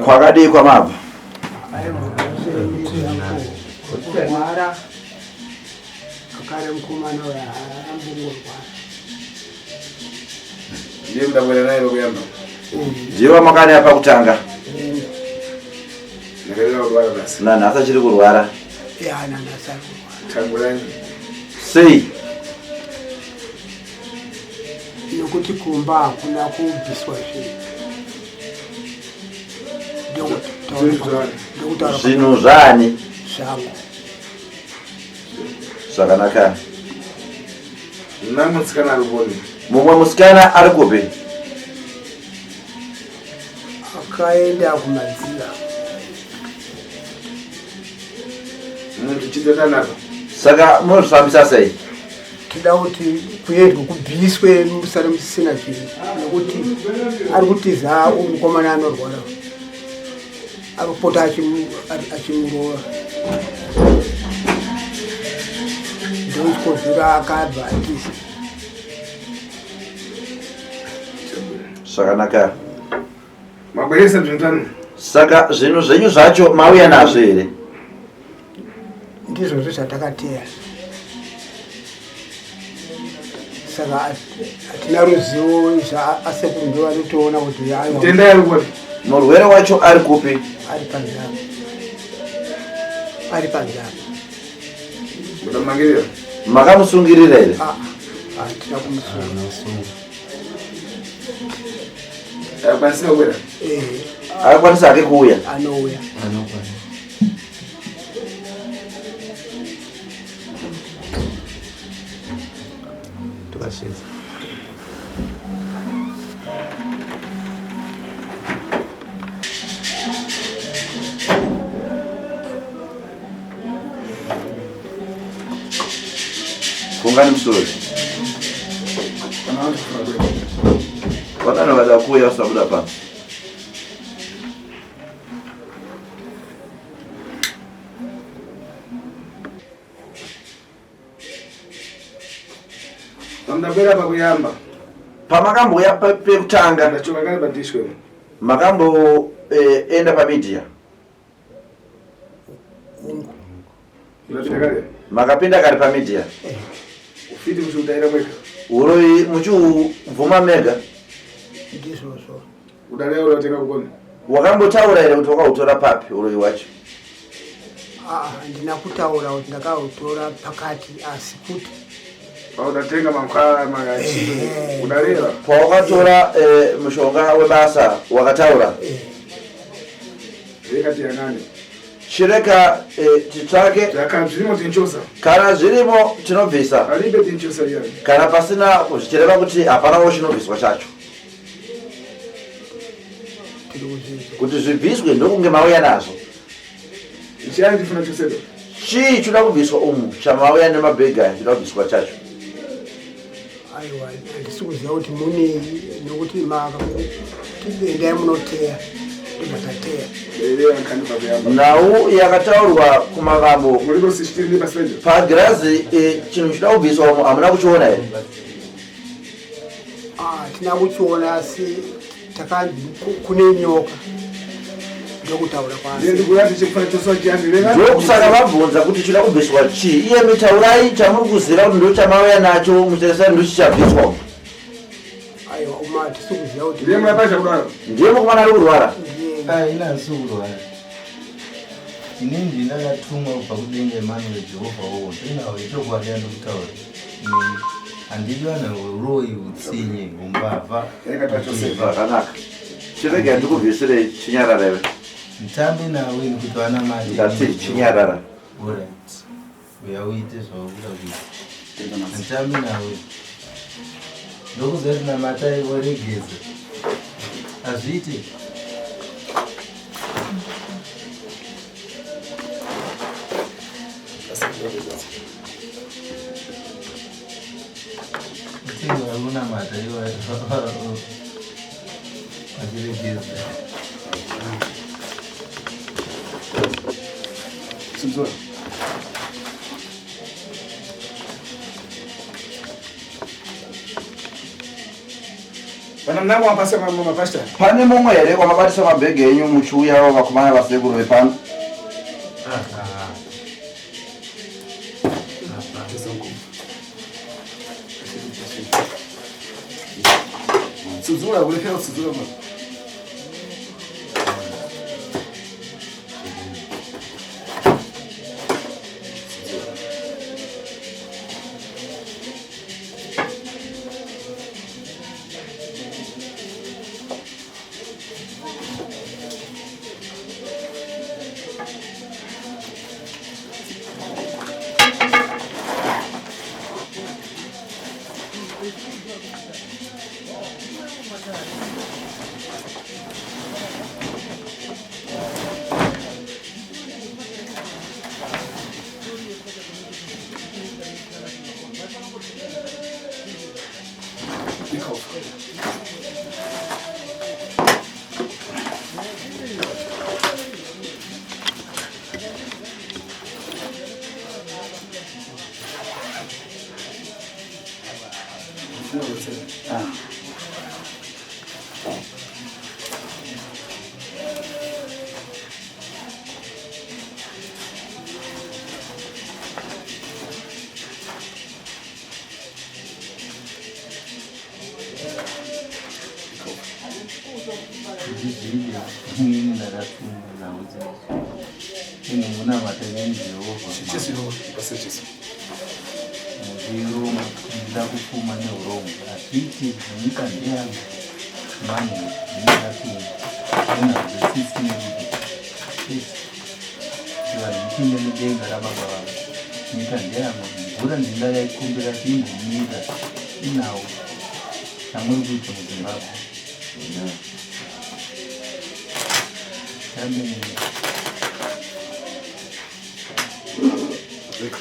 Kwakadii kwamabva? Kurwara akare mukomana uyo arambongorwara. Ndiye mudabwera naye rokuyamba. Ndiye wamakane pakutanga. Ndakareva kurwara basi. Nanhasi achiri kurwara. Ya nanhasi ari kurwara. Tangurani. Sei? Nokuti kumba hakuna kubviswa zvinhu. Ndokutaura Zvinhu zvaani? zvangu. Zvakanaka. Mumwe musikana ari kupi? Mumwe musikana ari kupi? Akaenda kumadziva. Muntu chitotanaka. Saka munozvifambisa sei? Toda kuti kuendwe kubviswe musare musisina chinhu nekuti ari kutiza mukomana anorwara ari kupota achimurova ndochikozura akabva atiza. Zvakanaka. Mabweresa zvinhu tanu. Saka zvinhu zvenyu zvacho mauya nazvo here? Ndizvozvo zvatakateya. Saka hatina ruzivo zvaasekuru ndo vanotoona kuti aiwa. Tendai ari kupi? Murwere wacho ari kupi? Ari panze apa. Ari panze apa. Mukamangirira? Makamusungirira here? Ah, hatina kumusunga. Akwanisa kuwira? Eh. Akwanisa hake kuuya? Anouya. Anokwanisa. Tokasvedza. Fungani musoro. Vatano vada kuuya vasabuda pano. Pamudabwera pakuyamba. Pamakambouya pekutanga. Ndachoka kare padishwe. Makamboenda pamedia. Ndapinda kare. Makapinda kare pamedia. Ufiti muchiudaira mwega. Uroyi muchiubvuma mega. Ndizvozvo. Udarira unotenga kukona. Wakambotaura here kuti wakautora papi uroyi wacho? Ah, handina kutaura kuti ndakautora pakati asi kuti paudatenga mankwara makachi udarira. Pawakatora mushonga webasa wakataura? Reka tiyanane. Chireka titsvake. Kana zvirimo tinchosa. Kana zvirimo tinobvisa. Palibe tinchosa iyani. Kana pasina zvichireva kuti hapanawo chinobviswa chacho. Kuti zvibviswe ndokunge mauya nazvo. Chiyani chifuna chosedwa? Chii chinoda kubviswa umu chamauya nemabhegi aya chinoda kubviswa chacho? Aiwa, handisi kuziva kuti munei nokuti endai munoteya ndobva tateya. Nhau yakataurwa kumavambo pagirazi chinhu chinoda kubviswa umu hamuna kuchiona here? Hatina kuchiona asi takanzi kune nyoka ndokutaura kwaNdokusaka vabvunza kuti chinoda kubviswa chii. Iyemi taurai chamuri kuziva kuti ndochamauya nacho muchaisa ndochichabviswa umu. Aiwa, uma hatisi kuziva kuti Ndiye murapasha kudaro. Ndiye mukomana ari kurwara. Ini handisi kurwara. Inini ndini ndakatumwa kubva kudenga Emmanuel Jehovha wowo. Ndinawo yechokwadi yandikutaura. Inini handidi vanhu veuroyi, utsinye, umbavha. Zvakanaka. Chirega ndikubvisirei chinyarara iwe. Nditambe nawe ini kuti vanamate. Ndati chinyarara. Alright. Uya uite zvaukuda kuita. Nditambe nawe. Ndokuziva kuti namatai voregedza. Hazviite. Unamata iwe vachiregedza. Simsora. Vana mnango mapasa mapastor. Pane mumwe here wamabatisa mabhegi enyu muchiuyawo vakomana vasekuru vepano? Tsudzura kulephera tsudzura mwana. Ndizvivi inini ndakatumwa nhau dzesu. Imi munamata neni Jehovha. Jesu yo, pastor Jesu. Muzviroma ndida kupfuma neurombo. Hazviiti nyika ndeyangu. Mani ndakatumwa. Nenhau dzetsitsi nerudo. Chete. Kuti vanhu mupinde mudenga rababa vangu. Nyika ndeyangu. Mvura ndindakaikumbira kuti imbomira. Inhau chamuri kuita muZimbabwe. Tambe Reka.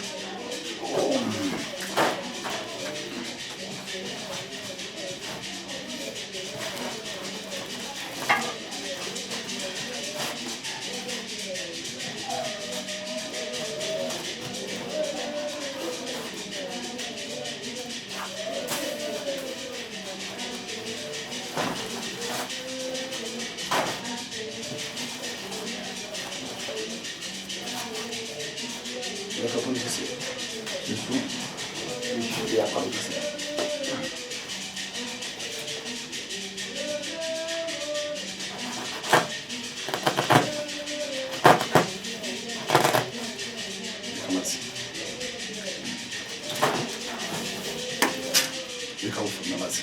Reka pone Jesu. Jesu. Ya pano Jesu. Kamasi. Reka ufuna amazi.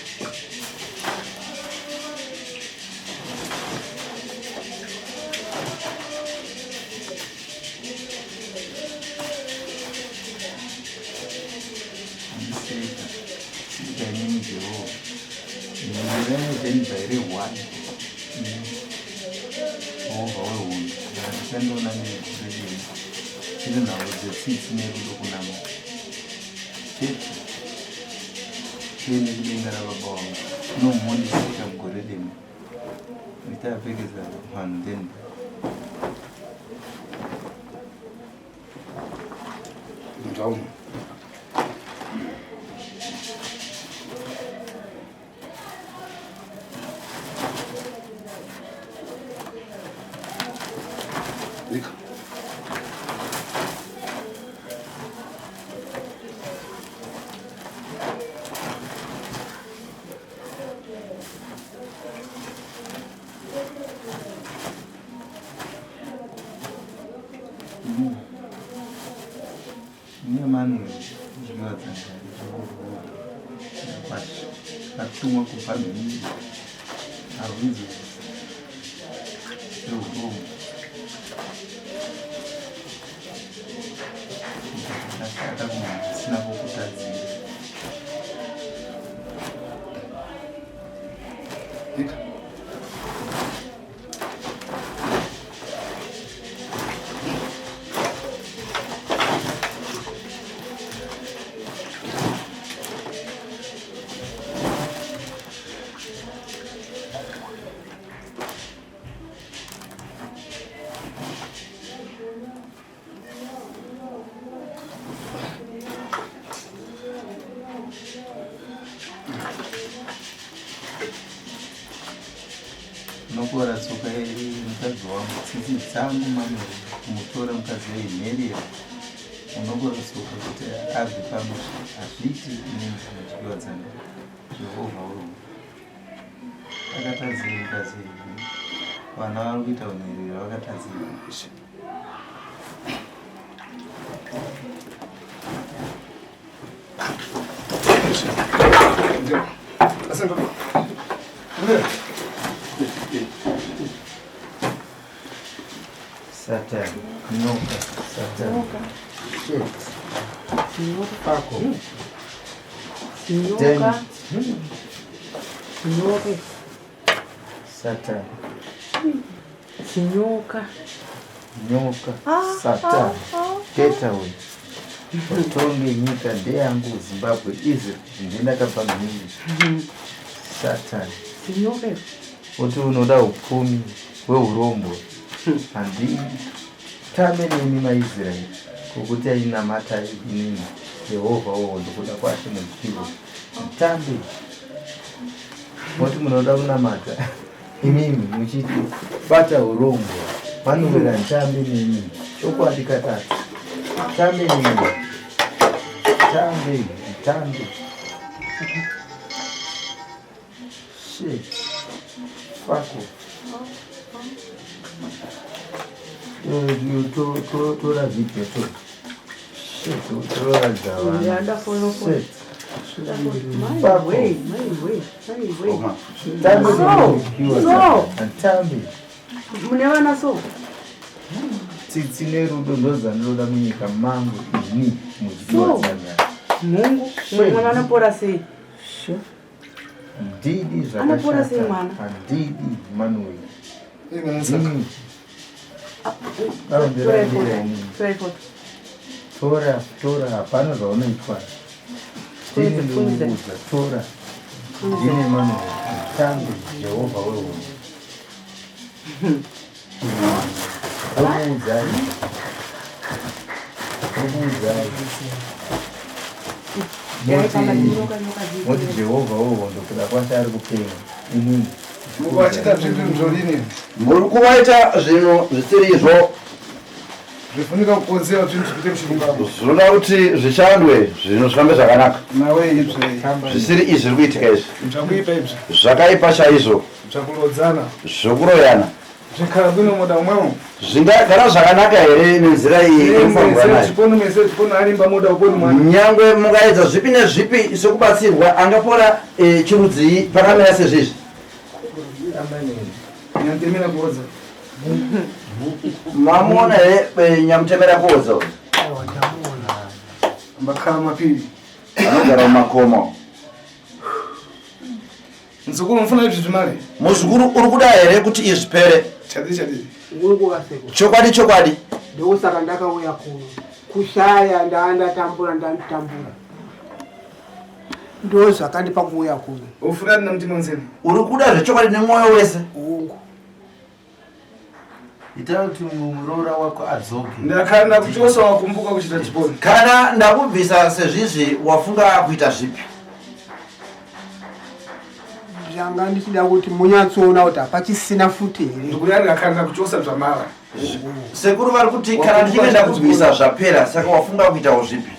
Ndiseka. Sika inini Jehovha. Ndinenge here one. Jehovha wehondo. Ndichandiona nekurevei. Chiri nhau dzetsitsi nerudo kuna Mwari. Chete. Tiende kudenga rababa vangu. Nomondiseka mugore dema. Ndichapfekedza vanhu ndenda. Mtauma. Reka. Nemanu zvinowadzangari Jehovha. Atumwa kubva mhiri. Arwidzo yeurombo. Ndakashata kumunhu asina kukutadzira. Reka. Munokora tsoka yemukadzi wangu, tsitsi dzangu Manuel, kumutora mukadzi wenherera. Munokora tsoka kuti abve pamusha. Hazviiti inini Mudyiwa Dzangare. Jehovha wehondo. Akatadzei mukadzi wenyu? Vana vari kuita unherera vakatadzei? Satan, nyoka, Satan. Shit. Pako. Nyoka. Nyoka. Satan. Nyoka. Nyoka. Satan. Get away. Utonge nyika ndeyangu Zimbabwe Israel ndinakabva mhiri. Satan. Nyoka. Uti unoda upfumi hweurombo. Handitame nemi maIsraeri kokuti ainamata inini Jehovha wehondo kuda kwashe mudyiwa. Tambe. Moti munoda kunamata imimi muchiti bata urombo vanowera ntambe nemi chokwadi katatu tambe nemi tambe tambe shit fuck off. Tora video tora shit toratidza vana Yada fono fono. shit Mai Fuck wei, off. mai wei, mai wei. Tambe So, so. tambe Mune vana so. Tsitsi nerudo ndozvandinoda munyika mangu ini Mudyiwa So. Dzangare. Mungu, mwana anopora sei? Handidi Anopora sei zvakashata mwana? handidi Manuel. Saka. Ndini Torai Arondera foto. inini. Torai foto. Tora tora hapana zvaunoitwa. Ndini Fundza. ndinokuudza tora. Ndini Manuel. Tambe Jehovha wehondo. Ndokuudzai. Ndokuudzai. Yaikamba Moti nyoka nyoka moti zii. Jehovha wehondo kuda kwashe ari kupenga. Inini. Mukuvachita zvinhu zvodini? Muri kuvaita zvinhu zvisiri izvo. Zvifunika kukonzera zvinhu zvipite muchirungamo. Zvinoda kuti zvishandwe, zvinhu zvifambe zvakanaka. Nawe izve. Zvisiri izvi zviri kuitika izvi. Zvakuipa izvi. Zvakaipa chaizvo. Zvakurodzana. Zvokuroyana. Zvikhala kuno muda umwemo. Zvingagara zvakanaka here nenzira iyi inofambwa nayo? Chikono mese chikono arimba muda uponi mwana. Nyangwe mukaedza zvipi nezvipi sekubatsirwa angapora chirudzii pakamira sezvizvi? Tamba neni. Nyantemera kuodza. Mamuona here nyamutemera kuodza uyu? Aiwa, ndamuona. Mbakhala mapiri. Anogara mumakomo. Mzukuru mfuna izvi zvimare. Muzukuru uri kuda here kuti izvi zvipere? Chadii chadii. Mungu vaseko. Chokwadi chokwadi. Ndokusaka ndakauya kuno. Kushaya ndaandatambura ndatambura. Ndo zvakandipa kuuya kuno. Ufuna na mutima nzeni. Uri kuda zvechokwadi nemwoyo wese? Hungu. Ita kuti muroora wako adzoke. Ndakhala kuchosa wakumbuka kuchita chiponi. Kana ndakubvisa sezvizvi wafunga kuita zvipi? Ndanga ndichida kuti munyatsoona kuti hapachisina futi here. Ndikuti ndakhala kuchosa zvamara. Sekuru vari kuti kana ndichinge ndakubvisa zvapera, saka wafunga kuitawo zvipi?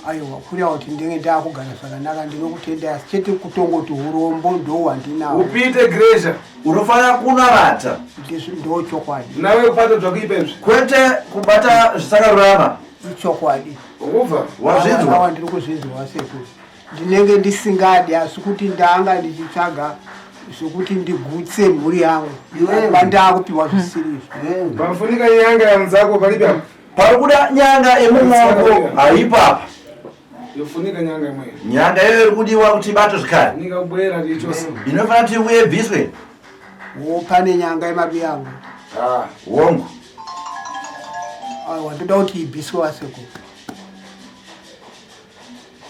Aiwa, kureva kuti ndinge ndakugara zvakanaka ndinokutenda asi chete kutongoti urombo ndo hwandinawo. Upite greja. Unofanira kunamata. Ndizvo ndo chokwadi. Nawe kupata zvakuipa izvi. Kwete kubata zvisakarurama. Ichokwadi. Ukubva. Wazvinzwa? Awa ndiri kuzvinzwa sekuru. Ndinenge ndisingadi asi kuti ndanga ndichitsvaga zvokuti ndigutse mhuri yangu. Iwewe. Pandakupiwa zvisiri izvo. Pamfunika nyanga ya mzako palipi apa. Pari kuda nyanga yemumaoko haipo apa. Yofunika nyanga imwe. Nyanga iyoyo iri kudiwa kuti ibatwe zvekare. Funika kubwera tichose. Inofanira kuti iuye ibviswe. Wo pane nyanga yemabi yangu. Ah. Wongu. Aiwa, ndoda kuti ibviswe wasekuru.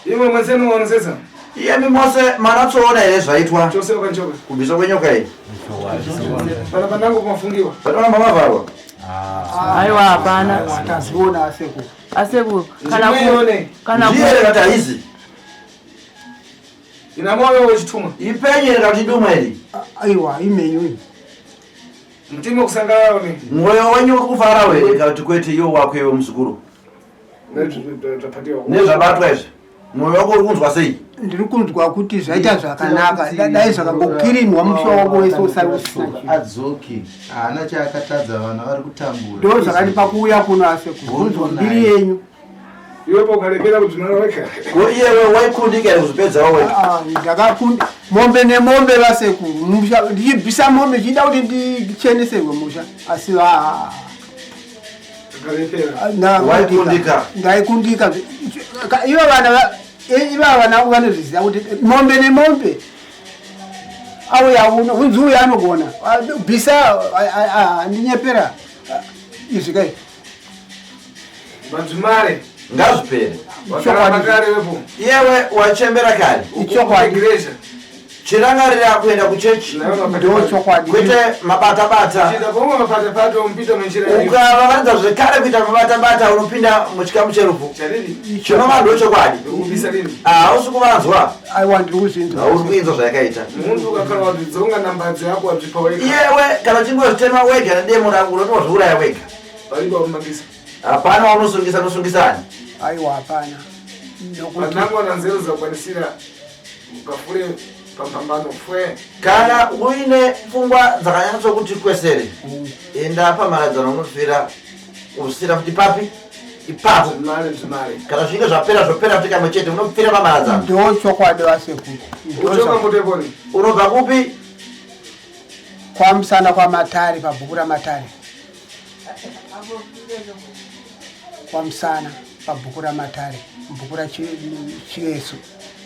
Imwe mwenzeni wanosesa. Iyemi mose manatsoona here zvaitwa? Chose ukanchoka. Kubviswa kwenyoka iyi. Pana panango kumafungiwa. Panoramba mavharwa. Aiwa hapana. Tazviona asekuru. Asekuru kana ku Ndinoione. kana ku Ndiye here kati haizi. Ina moyo wechituma. Ipenye here kati idumwe iri. Aiwa, imenyu iyi. Mtima kusangalala ne. Mwoyo wenyu uri kufarawo here kana kuti kwete iwo wako iwe muzukuru? Nezvapatiwa. Nezvabatwa izvi. Mwoyo wako uri kunzwa sei? Ndiri kunzwa kuti zvaita zvakanaka. Dai zvakangokirinwa musha wako wese usari usina chinhu. Adzoke, haana chaakatadza, vana vari kutambura. Ndo zvakati pakuuya kuno asekuru, kunzwa mbiri yenyu. Iwepo ukarekera kudzvinara wega. Ko iyewe waikundika here kuzvipedzawo wega? Ah, ndakakunda mombe nemombe vasekuru musha, ndichibvisa mombe ndichida kuti ndicheneserwe musha, asi va Ukarekera. Waikundika. Ndaikundika. Ivo vana iva vana vanozviziva kuti mombe nemombe auya uno unzi uyu anogona bvisa, handinyepera izvi kai. Madzimare. Ngazvipere. Wakaramba kare wepo. Iyewe wachembera kare. Ichokwadi. Igreja. Chirangarira kuenda kuchechi. Ndo chokwadi. Kwete mabata-bata. Chinda pomwe mapatapata umpita munjira iyo. Ukavavanza zvekare kuita mabata-bata unopinda muchikamu cherufu. Chadini? Chinova ndochokwadi. Ndikubisa lini? Hausi kuvanzwa. Aiwa, ndiri kuzvinzwa. Hauri kuinzwa zvayakaita. Muntu ukakhala wadzonga namba yako wadzvipa wega. Iyewe kana uchingozvitema wega nedemo rako unotozviuraya wega. Palipo wakumangisa. Hapana waunosungisa, unosungisani. Aiwa, hapana. Nokuti Vanangu wana nzeru zakwanisira ukafure pamphambano fwe. Kana uine pfungwa dzakanyatsokuti kwesere, enda pamharadzano unofira usira kuti papi ipapo. Dzimare dzimare. Kana zvinge zvapera zvopera kuti kamwe chete unopfira pamharadzano. Ndo chokwadi vasekuru. Ndo Uchoka muteponi. Unobva kupi? Kwamusana kwaMatare, pabhuku raMatare. Kwamusana pabhuku raMatare, bhuku raChiveso.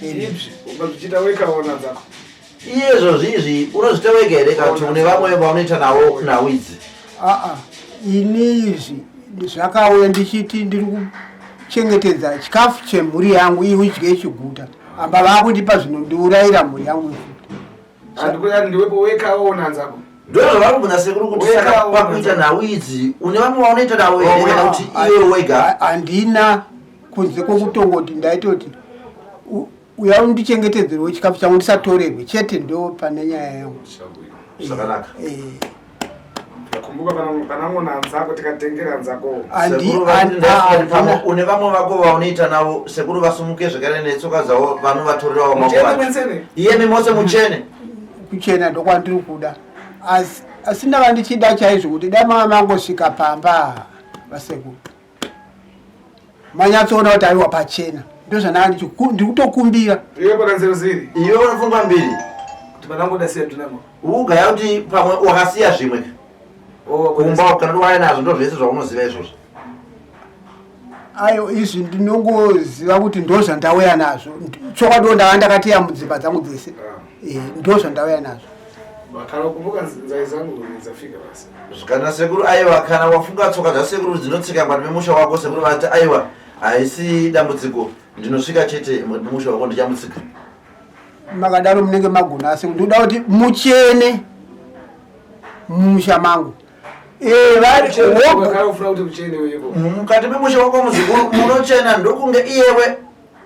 Ibzi ukazvichita wega ona dzako. Iyezvo zvizvi unozvita wega here kana kuti une vamwe vaunoita navo nhau idzi? Aa, ini izvi zvakauya ndichiti ndiri kuchengetedza chikafu chemhuri yangu, iudye chiguta, amba vakundipa zvinondiurayira mhuri yangu futi. Handikuti ndiwepo wega ona dzako. Ndozvavari kubvunza sekuru kuti Wega saka una pakuita nhau idzi une vamwe vaunoita navo here kana kuti iwe wega? Handina, kunze kwokutongoti ndaitoti uya undichengetedzerwe chikafu changu ndisatorerwe chete, ndo pane nyaya yangu. Zvakanaka. Kumbuka panangona nzako tikatengera nzako. Sekuru vati ndafunga kuti pamwe une vamwe vako vaunoita navo. Sekuru vasumuke zvekare netsoka dzavo, vanovatorerawo maoko Muchene vacho. mwensene. Iyemi mose muchene. Kuchena ndokwandiri kuda, asi ndava ndichida chaizvo kuti dai manga mangosvika pamba vasekuru, manyatsoona kuti aiwa pachena. Ndozvandaa ndiri kutokumbira. Iwe pana nzeru ziri. Iwe une pfungwa mbiri. Kuti panangoda siya tunango. Ugaya kuti pamwe wakasiya zvimwe kumba kana kuti waya nazvo, ndo zvese zvaunoziva izvozvo. Ayo, izvi ndinongoziva kuti ndo zvandauya nazvo. Chokwadiwo ndava ndakateya mudzimba dzangu dzese. Ndo zvandauya nazvo. Wakhala kumbuka nzai zangu dzafika basi. Kana sekuru aiwa, kana wafunga tsoka dzasekuru dzinotsika mukati memusha wako, sekuru vati aiwa, haisi dambudziko, ndinosvika chete mukati memusha wako ndichamutsika. Makadaro munenge magona asi ndinoda kuti muchene mumusha mangu. Wakhala ufuna kuti kuchene wepo. Mukati memusha wako muzukuru munochena ndokunge iyewe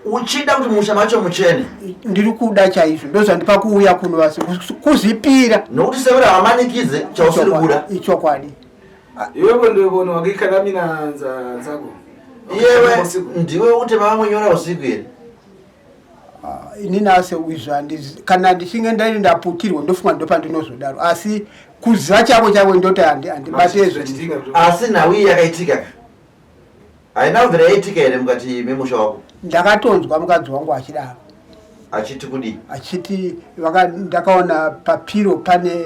uchida kuti musha macho muchene. Ndiri kuda chaizvo, ndo zvandipa kuuya kuno vasi kuzvipira. Nokuti sekuru havamanikidze chausiri kuda. Ichokwadi. Iwepo ndiwepona wakikhala mina nzako. Iyewe ndiwe utema vamwe nyora usiku here? Inini ase izvo handizi, kana ndichinge ndaini ndaputirwa ndofunga ndopandinozodaro, asi kuziva chako chako ndoti handibate izvo. Asi nhau iyi yakaitika ka, haina kubvira yaitika here mukati memusha wako? Ndakatonzwa mukadzi wangu achidaro. Achiti kudii? Achiti ndakaona papiro pane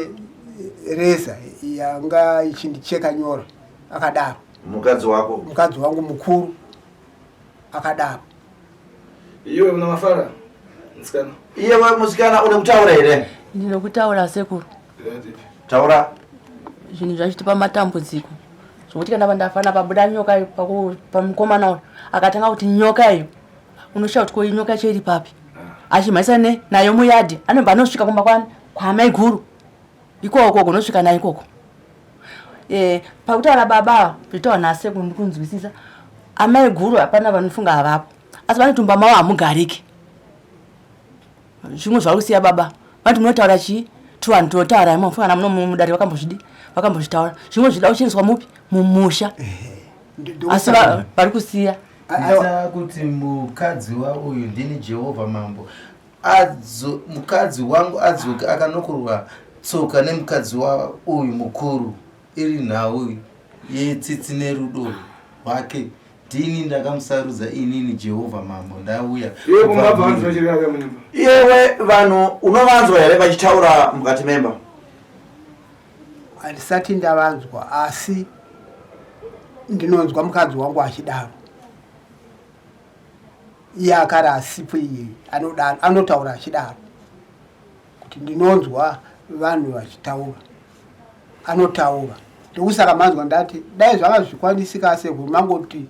reza yanga ichindicheka nyora, akadaro. Mukadzi wako? Mukadzi wangu mukuru akadaro. Iwe una mafara musikana? Iyewe musikana une kutaura here? Ndinokutaura sekuru. Taura. Zvinhu zvachitipa matambudziko zvokuti kana pandafana pabuda nyoka iyo pamukomana uyu akatanga kuti nyoka iyo, unoshaya kuti ko nyoka yacho iri papi, achimhanyisa ne nayo muyadhi, anobva anosvika kumba kwani kwamai guru ikoko, kunosvika nayo ikoko. Pakutaura baba zvitaura nasekuru ndikunzwisisa, amai guru hapana vanofunga havapo, asi vanotumba mavo hamugariki. Zvimwe zvari kusiya baba vanoti munotaura chii Tuvanhu totaura imo mfana muno mudare vakambozvidi vakambozvitaura zvimwe zvida kucheneswa mupi mumusha asi vari kusiya ita kuti mukadzi wauyu ndini jehovha mambo Adzo, mukadzi wangu adzoke akanokorwa tsoka nemukadzi wauyu mukuru iri nhau yetsitsi nerudo rwake ndini ndakamusarudza inini jehovha mambo ndauya iyewe vanhu unovanzwa here vachitaura mukati memba handisati ndavanzwa asi ndinonzwa mukadzi wangu achidaro iye akari asipo iyeyu anodaro anotaura achidaro kuti ndinonzwa vanhu vachitaura anotaura ndokusaka manzwa ndati dai zvanga zvikwanisika sekuru mangoti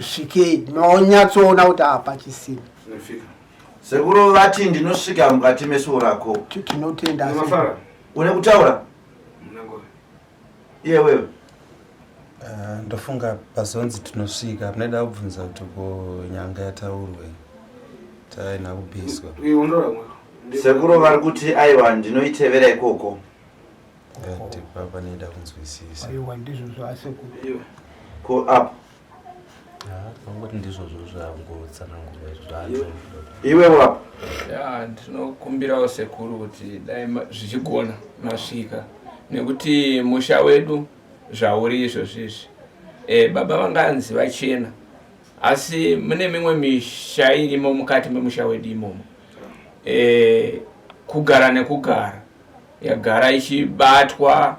svikei maonyatsoona kuti apa chisina sekuru vati ndinosvika mukati mesuo rako tinotenda une kutaura iye wewe ah, ndofunga pazonzi tinosvika panoida kubvunza kuti ko nyanga yataurwe taina kubviswa sekuru vari kuti aiwa ndinoitevera ikoko ndipa panoida kunzwisisa aiwa ndizvo zvasekuru ko apo Vangoti ndizvozvo zvangotsanangurwa izvo zvacho. Iwewe apo. Ya, ndinokumbirawo sekuru kuti dai zvichigona masvika nekuti musha wedu zvauri izvozvi izvi e, baba vanganzi vachena asi mune mimwe misha irimo mukati memusha wedu imomo e, kugara nekugara yagara ichibatwa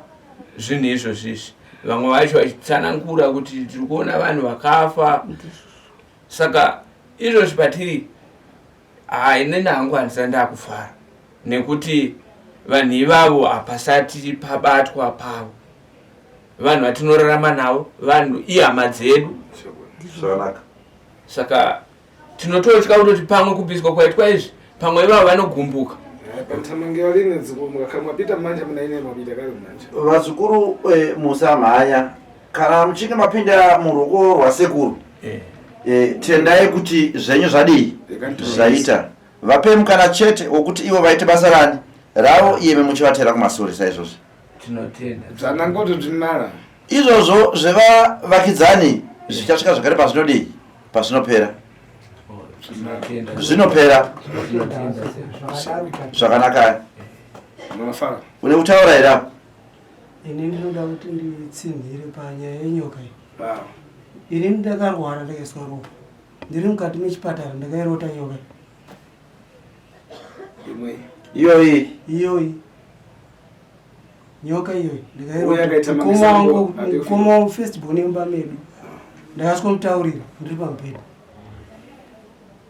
zvinhu izvozvi izvi vamwe vacho vachitsanangura kuti tiri kuona vanhu vakafa saka izvozvi patiri haineni hangu handisati ndakufara nekuti vanhu ivavo hapasati pabatwa pavo vanhu vatinorarama navo vanhu ihama dzedu saka tinototya kutoti pamwe kubviswa kwaitwa izvi pamwe ivavo vanogumbuka Vazukuru eh, musamhanya kana muchinge mapinda muruoko rwasekuru eh. Eh, tendai kuti zvenyu zvadii zvaita vapei mukana chete wokuti ivo vaite basa rani ravo iyemi muchivatera kumasure saizvozvi tinotenda zvanangoto zvinara izvozvo zvevavakidzani zvichasvika zvakare pazvinodii pazvinopera zvinopera zvakanaka une kutaura here apo ini ndinoda kuti nditsinhire panyaya yenyoka iyi ini ndakarwara ndakaiswa ropa ndiri mukati mechipatara ndakairota nyoka iyoyi iyoyi nyoka iyoyi ndikairota mukoma wangu first born yemumba medu ndakasvikomutaurira ndiri pamubhedha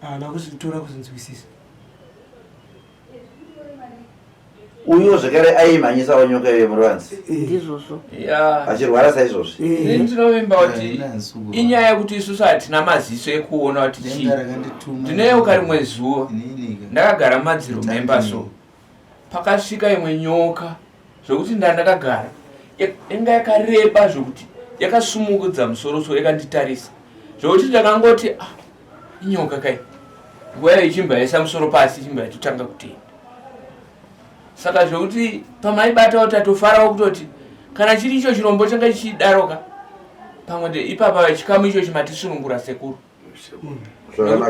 haana kuzvitora kuzvinzwisisa uyo zvekare aimhanyisawo nyoka iyoyo muruvanzi ndizvozvo achirwara saizvozvi ini ndinovimba kuti inyaya yekuti isusu hatina maziso ekuona kuti chii ndinoyeuka rimwe zuva ndakagara mumadziro memba so pakasvika imwe nyoka zvekuti ndandakagara inga yakareba zvekuti yakasumukudza musoro so yakanditarisa zvekuti ndakangoti ah, inyoka kai nguva iyo ichimbva yaisa musoro pasi ichimbva yatotanga kutenda saka zvekuti pamaibatawo tatofarawo kutoti kana chiri icho chirombo changa chichidaroka pamwe de ipapa chikamu icho chimatisunungura sekuru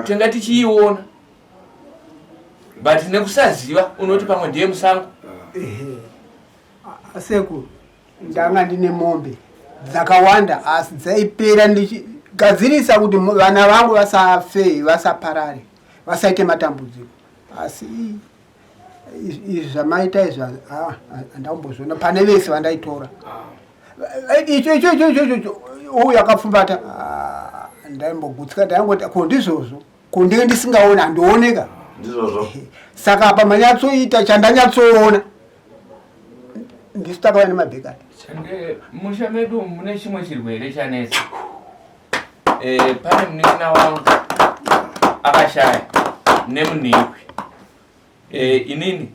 tanga tichiiona but nekusaziva unoti pamwe ndiye musango sekuru ndanga ndine mombe dzakawanda asi dzaipera ndichigadzirisa kuti vana vangu vasafe vasaparare vasaite matambudziko asi izvi zvamaita izvi handambozviona pane vese vandaitora icho icho icho icho icho uyu akapfumbata ah, ndaimbogutsika ndaingoti ko ndizvozvo ko ndenge ndisingaoni handioneka ndizvozvo saka apa manyatsoita chandanyatsoona ndisu takauya nemabhekani Change musha medu mune chimwe chirwere chanetsa. Eh, pane munin'ina wangu akashaya nemunhikwi. Eh, inini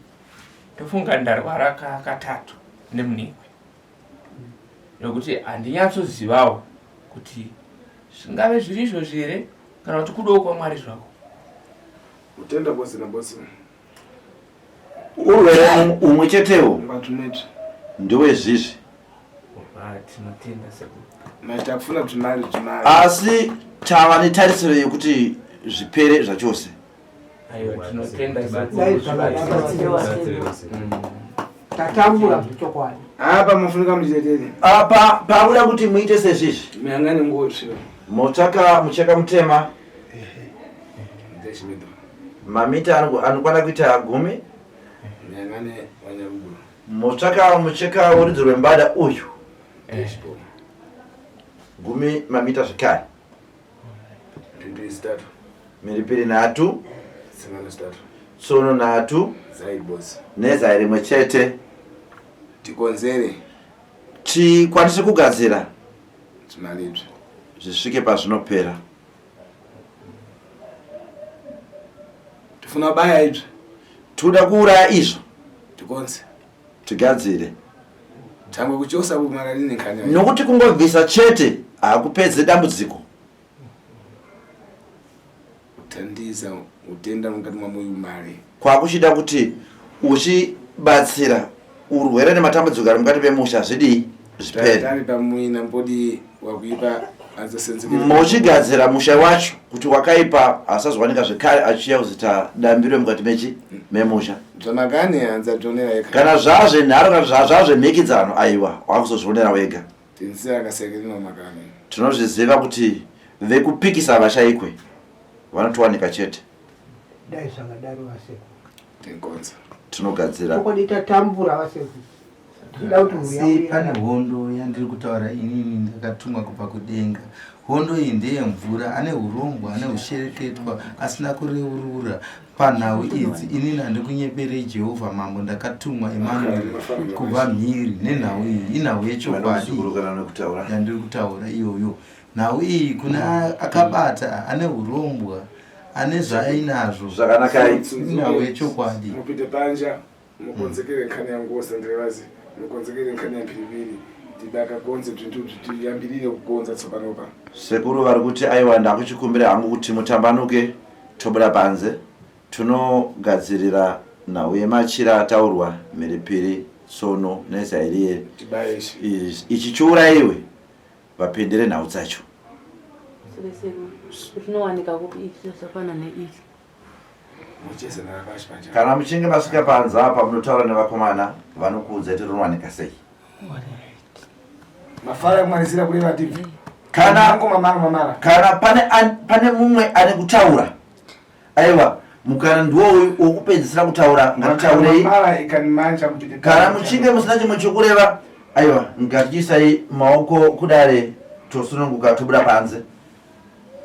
ndofunga ndarwara katatu nemunhikwi. Nekuti handinyatsozivawo kuti zvingave zviri izvozvi here kana kuti kudawo kwaMwari zvako. Kutenda bosi na bosi. Urwere umwe chetewo ndewezvizvi. Asi tava netarisiro yekuti zvipere zvachose. Tatambura zvechokwadi. Apa mafunika muchitetete. Apa pakuda kuti muite sezvizvi. Mihangane nguotsvira. Motsvaka mucheka mutema. Mamita anokwana kuita gumi. Motsvaka mucheka werudzi rwembada uyu. Gumi mamita zvekare. Mhiripiri nhatu. Tsono nhatu. Nezai rimwe chete. Tikonzere. Tikwanise kugadzira. Zvisvike pazvinopera. Tifuna baya izvi. Toda kuuraya izvo. Tikonze. Tigadzire. Tangwe kuchosa kumararine kani. Nokuti kungobvisa chete hakupedze dambudziko. Tandiza utenda mukati mwamoyo mari. Kwakuchida kuti uchibatsira urwere nematambudziko ari mukati memusha zvidii zvipere. Tari pamuina mbodi wakuipa azosenzekera. Muchigadzira musha wacho kuti wakaipa asazowanika zvekare achiuya kuzoita dambiro mukati mechi memusha. Zvamakani anzadzionera ega. Kana zvazvenharo kana zvazvemhikidzano aiwa wakuzozvionera wega. Tinzi akasekerera makani. Tinozviziva kuti vekupikisa havashaikwe vanotowanika chete. Dai zvakadaro vasekuru. Tinkonza. Tinogadzira. Chokwadi tatambura vasekuru. Tinoda kuti mhuri yangu Asi pane hondo yandiri kutaura inini ndakatumwa kubva kudenga. Hondo iyi ndeyemvura, ane hurombwa, ane hushereketwa, asina kureurura panhau idzi. Inini handikunyeperei Jehovha Mambo, ndakatumwa Emmanuel kubva mhiri nenhau iyi. Inhau yechokwadi yandiri kutaura iyoyo. Nhau iyi kune akabata, ane hurombwa, ane zvaainazvo. Zvakanakai. Inhau yechokwadi. Mupinde panja mukonzekere nkhani yangu osandirevazi mukonzekere nkhani ya mphiripiri tidakakonze bzinthu tiyambirire kukonza tsopanopa. Sekuru vari kuti aiwa ndakuchikumbira hangu kuti mutambanuke tobuda panze tinogadzirira nhau yemachira ataurwa mhiripiri tsono nezairiye ichi chiuraiwe vapindire nhau dzacho. Rinowanika kupi ichi chakafanana neichi? Kana muchinge masvika panze apa munotaura nevakomana vanokuudza kuti rinowanika sei. Mafara kumalizira kureva TV. Kana kana pane pane mumwe ane kutaura. Aiwa mukana ndiwo wokupedzisira kutaura ngatitaurei. Kana muchinge musina chimwe chokureva aiwa ngatichiisai maoko kudare tosununguka tobuda panze.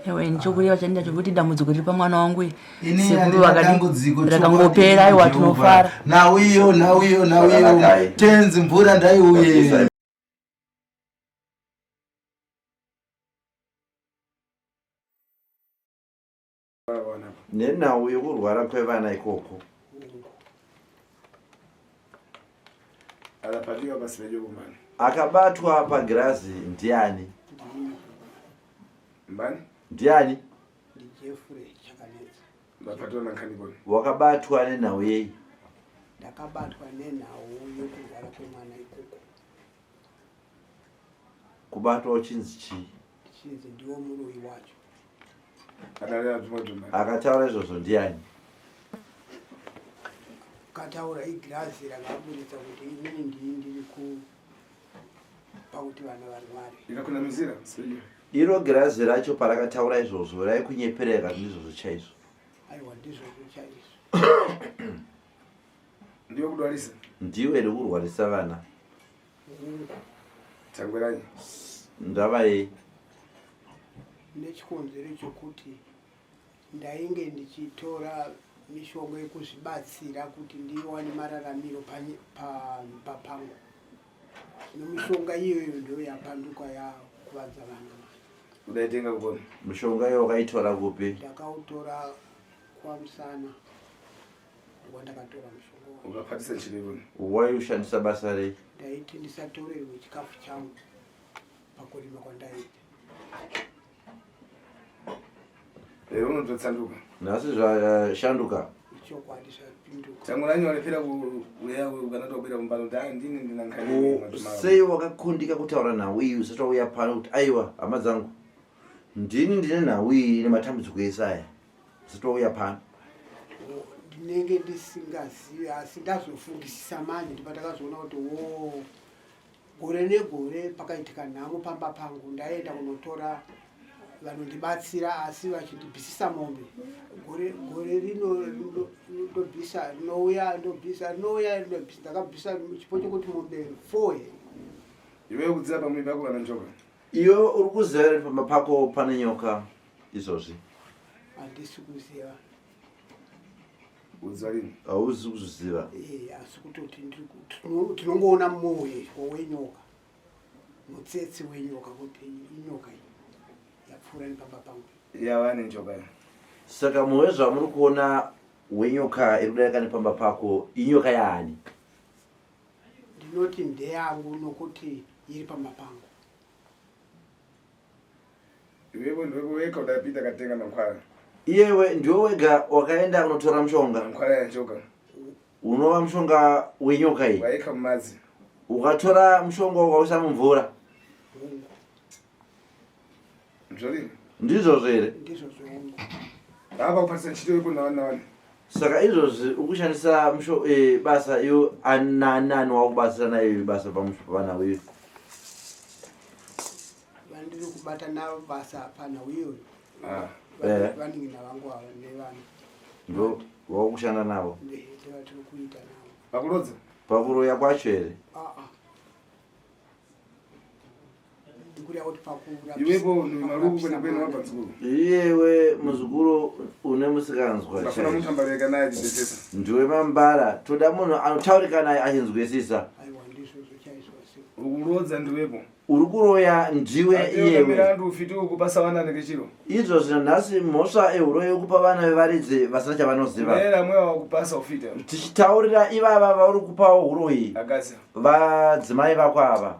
Ewe ndichokureva chandinacho kuti dambudziko riri pamwana wangu iri. Ini Sekuru handina vakati dambudziko rakangopera aiwa tinofara. Nhau iyo, nhau iyo, nhau iyo. Tenzi mvura ndaiuye. Nenhau yokurwara kwevana ikoko. Akabatwa pagirazi ndiani? Mbani? Ndiani? NdiJeffrey Chakanetsa. Ndabatwa nankani koni. Wakabatwa nenhau yei? Ndakabatwa nenhau yokurwara kwemwana ikoko. Kubatwa uchinzi chii? Ndichinzi ndiwo muroyi wacho. Akataura izvozvo ndiani? Akataura igirazi rakaburitsa kuti inini ndini ndiri kupa kuti vana varware. Ikakunamizira? Iro girazi racho parakataura izvozvo raikunyeperera kana ndizvozvo chaizvo? Aiwa ndizvozvo chaizvo. Ndiwe kudwarisa? Ndiwe iri kurwarisa vana. Tangwerai. Ndava yei? Nechikonzero chokuti ndainge ndichitora mishonga yekuzvibatsira kuti ndiwane mararamiro pamba pangu. Zvino mishonga iyoyo ndiyo yapanduka yakuvadza vana. Udaitenga kukona? Mishonga iyo wakaitora kupi? Ndakautora kwaMusana ndokwandakatora mishonga wacho. Ukapatisa chirevoni? Waiushandisa basa rei? Ndaiti ndisatorerwe chikafu changu pakurima kwandaiita. Lero unototsanduka. Nhasi zvashanduka. Chokwadi zvapinduka. Changu walepera kuuya kana tobira kumbano kuti ah ndini ndina nkhani. Sei wakakundika kutaura nhau iyi usati wauya pano kuti aiwa hama dzangu ndini ndine nhau iyi nematambudziko ese aya usati wauya pano? Ndinenge ndisingazivi asi ndazofungisisa manje ndipatakazoona kuti wo Gore negore pakaitika nhamo pamba pangu ndaienda kunotora vanondibatsira asi vachindibvisisa mombe. Gore, gore rino ndobvisa rinouya ndobvisa rinouya ndobvisa ndakabvisa chipo chekuti mombe four here. Iwe ukuziva pamwe pako kana njoka? Iwe uri kuziva here pamba pako pane nyoka izvozvi? Handisi kuziva. Uziva rini? Hauzi kuzviziva. Eh, asi kutoti tinongoona muhwezvo wenyoka, mutsetse wenyoka kuti inyoka iyi yapfuura nepamba pangu. Yava nenjoka iyi. Saka muhwezvo wamuri kuona wenyoka iri kudarika nepamba pako inyoka yaani? Ndinoti ndeyangu nokuti iri pamba pangu. Iwewe ndiwe wega udapinda katenga mankwara. Iyewe ndiwe wega wakaenda kunotora mushonga. Mankwara yanjoka. Unova mushonga wenyoka iyi. Waika mumadzi. Ukatora mushonga ukauisa mumvura. Ndizvo Ndizvozvo here? Ndizvozvo. Baba kupatisa ntchito yeko nawa nawa. Saka izvozvi ukushandisa musho eh, basa iyo anani ani wakubatsira nayo basa pavanhau iyo. Vandiri kubata navo basa panhau iyoyo. Ah. Eh. Vanin'ina vangu ava nevana. Ndo wakushanda navo. Ndevatiri kuita navo. Pakurodza? Pakuroya kwacho here? Ah ah. Iyewe muzukuru une musikanzwa ndiwe mambara toda munhu anotaurika naye achinzwisisa. Ukurodza ndiwepo. Uri kuroya ndiwe iyewe. Izvo zvino nhasi mhosva ehuroyi yekupa vana vevaridzi vasina chavanoziva. Tichitaurira ivava vauri kupawo huroyi. Vadzimai vako ava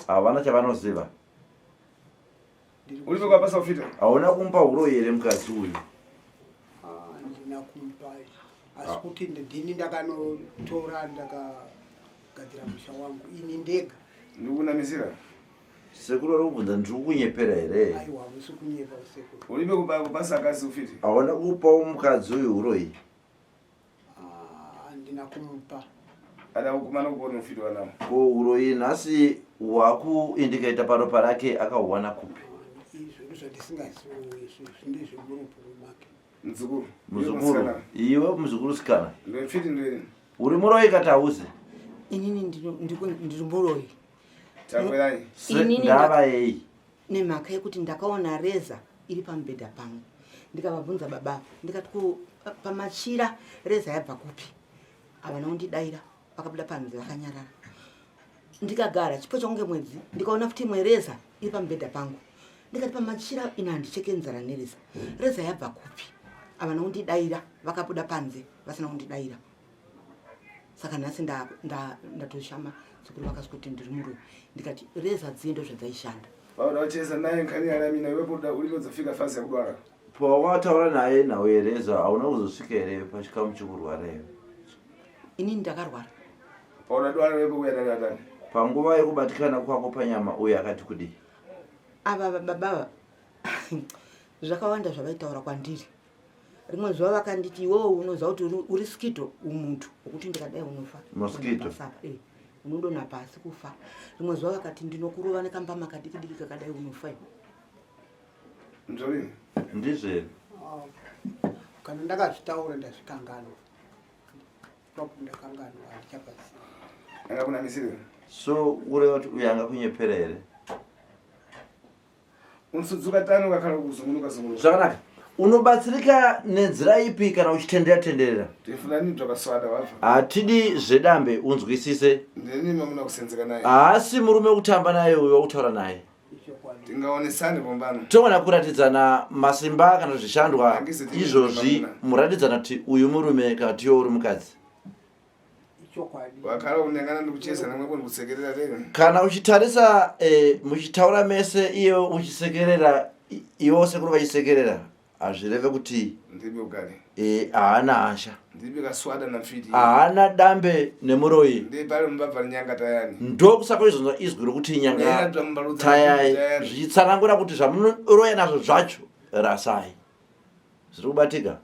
havana chavanoziva. Uripo kwapasa kufita? Hauna kumupa huroyi here mukadzi uyu? Handina kumupa asi kuti ndini ndakanotora ndakagadzira musha wangu ini ndega. Ndikunamisira? Sekuru vari kubvunza ndiri kukunyepera here? Aiwa hamusi kunyepa sekuru. Uripo kupasa akadzi ufiti? Hauna kupawo mukadzi uyu huroyi? Handina kumupa. Ada kukumana kuona ufiti wanawo. Ko huroyi nhasi hwakuindikaita paropa rake akauwana kupi? Izvo ndozvandisingazivi izvo ndezvemuropo make. Muzukuru. Muzukuru. Iwe muzukuru sikana. Ndofiti ndweni. Uri muroyi kati hauzi? Inini ndiri muroyi. Takwerai. Ndava yei? Nemhaka yekuti ndakaona reza iri pamubhedha pangu ndikavabvunza baba ndikati ko pamachira reza yabva kupi havana kundidaira vakabuda panze vakanyarara ndikagara chipo chakunge mwedzi ndikaona futi imwe reza iri pamubhedha pangu ndikati pamachira ini handicheke nzara nereza reza yabva kupi havana kundidaira vakabuda panze vasina kundidaira saka nhasi ndatoshama sekuru vakasikuti ndiri muroyi ndikati reza dziye ndozvadzaishanda. Vauda kucheza naye nkhani yaramina iwe poda uri kudzofika fazi yakudwara. Pawakataura naye nhau yereza hauna kuzosvika here pachikamu chekurwara here? Inini ndakarwara. Pauna dwara wepo kuya dada dada. Panguva yekubatikana kwako panyama uyo akati kudii? Ava baba zvakawanda zvavaitaura kwandiri. Rimwe zuva vakanditi iwewe unoziva kuti uri skito umuntu wekuti ndikadai unofa. Mosquito. Eh, unodonha pasi kufa. Rimwe zuva vakati ndinokurova nekambama kadiki diki kakadai unofa iwe. Nzvori. Ndizvo here? Ah, kana ndakazvitaura ndazvikanganwa. Ipapo ndakanganwa handichapaziva. Anga kunamisira. So ureva kuti uyu anga kunyepera here? Unosudzuka tano ukakhala kuzungunuka zungunuka. Zvakanaka. Unobatsirika nenzira ipi kana uchitenderera tenderera? Tifulani twakaswada wafa. Hatidi zvedambe unzwisise. Ndini mamuna kusenzeka naye. Haasi murume wekutamba naye uyu wakutaura naye. Tingaonesane pombano. Togona kuratidzana masimba kana zvishandwa izvozvi muratidzana kuti uyu murume kana kuti iwe uri mukadzi. Wakara kunyangana ndikucheza namwe kuni kusekerera rega. Kana uchitarisa eh, muchitaura mese iye uchisekerera iwe sekuru vachisekerera hazvireve kuti ndimi ugare eh, haana hasha. Ndilibe kaswada na mfiti. Haana dambe nemuroyi. Ndi pale mbabva nyanga tayani. Ndokusaka izonzwa izwi rokuti nyanga tayai zvichitsanangura kuti zvamunoroya nazvo zvacho rasai. Zviri kubatika?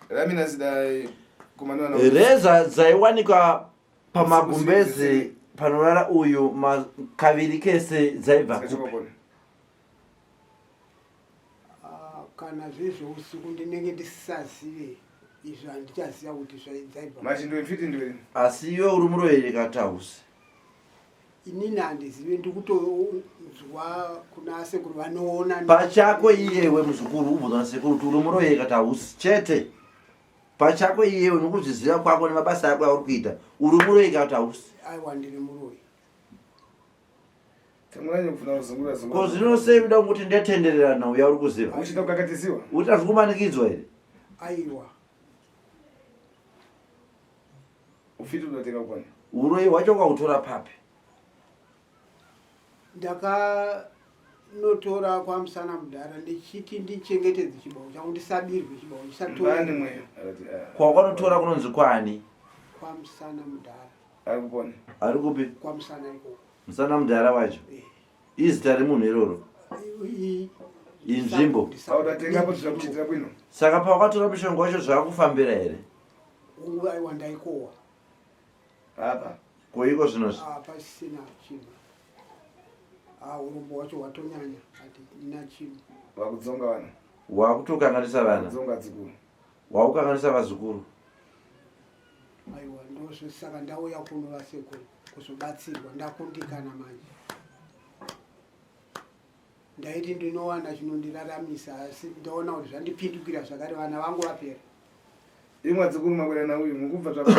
Ramina zidai kumanana. Reza dzaiwanikwa pamagumbezi panorara uyu kaviri kese dzaibva kupi? Ah, kana zviri zveusiku ndinenge ndisisazive izvo handichaziva kuti zvaidzaibva asi iwe uri muroyeri katausi inini handizive ndikutonzwa kuna sekuru vanoona pachako iyewe muzukuru ubvunza nasekuru kuti uri muroyeri katausi chete pachako iyewe nokuzviziva kwako nemabasa ako auri kuita uri muroyi katausi aiwa ndiri muroyi Ko zvino sei kuda kungoti ndatendererana uya uri kuziva? Uchida kukakatisiwa? Uta zvikumanikidzwa here? Aiwa. Ufiti unotenga kwana. Uroyi hwacho ukautora papi? Ndakanotora kwamusana mudhara ndichiti ndichengetedze chibawo changu ndisabirwe chibawo ndisatorwe. Mwe. Kwawakanotora kunonzi kwani? Kwamusana mudhara. Ari kupona. Ari kupi? Kwamusana ikoko. Musana mudhara wacho. Eh. Izita remunhu iroro. Inzvimbo. Paudatengapo zvakuchiitira kwino. Saka pawakatora mushonga wacho zvakufambira here? Aiwa ndaikowa. Apa. Ko iko zvinozvi? Ah, pasina chinhu. Ah, urombo hwacho hwatonyanya. Hatina chinhu. Wakudzonga vana. Wakutokanganisa vana. Kudzonga dzikuru. Wakukanganisa vazukuru. Aiwa ndozvo saka ndauya kuno vasekuru kuzobatsirwa ndakundikana manje. Ndaiti ndinowana chinondiraramisa asi ndaona kuti zvandipindukira zvakare vana vangu vapera. Imwe vazukuru makwira nauyu mukubva zvako.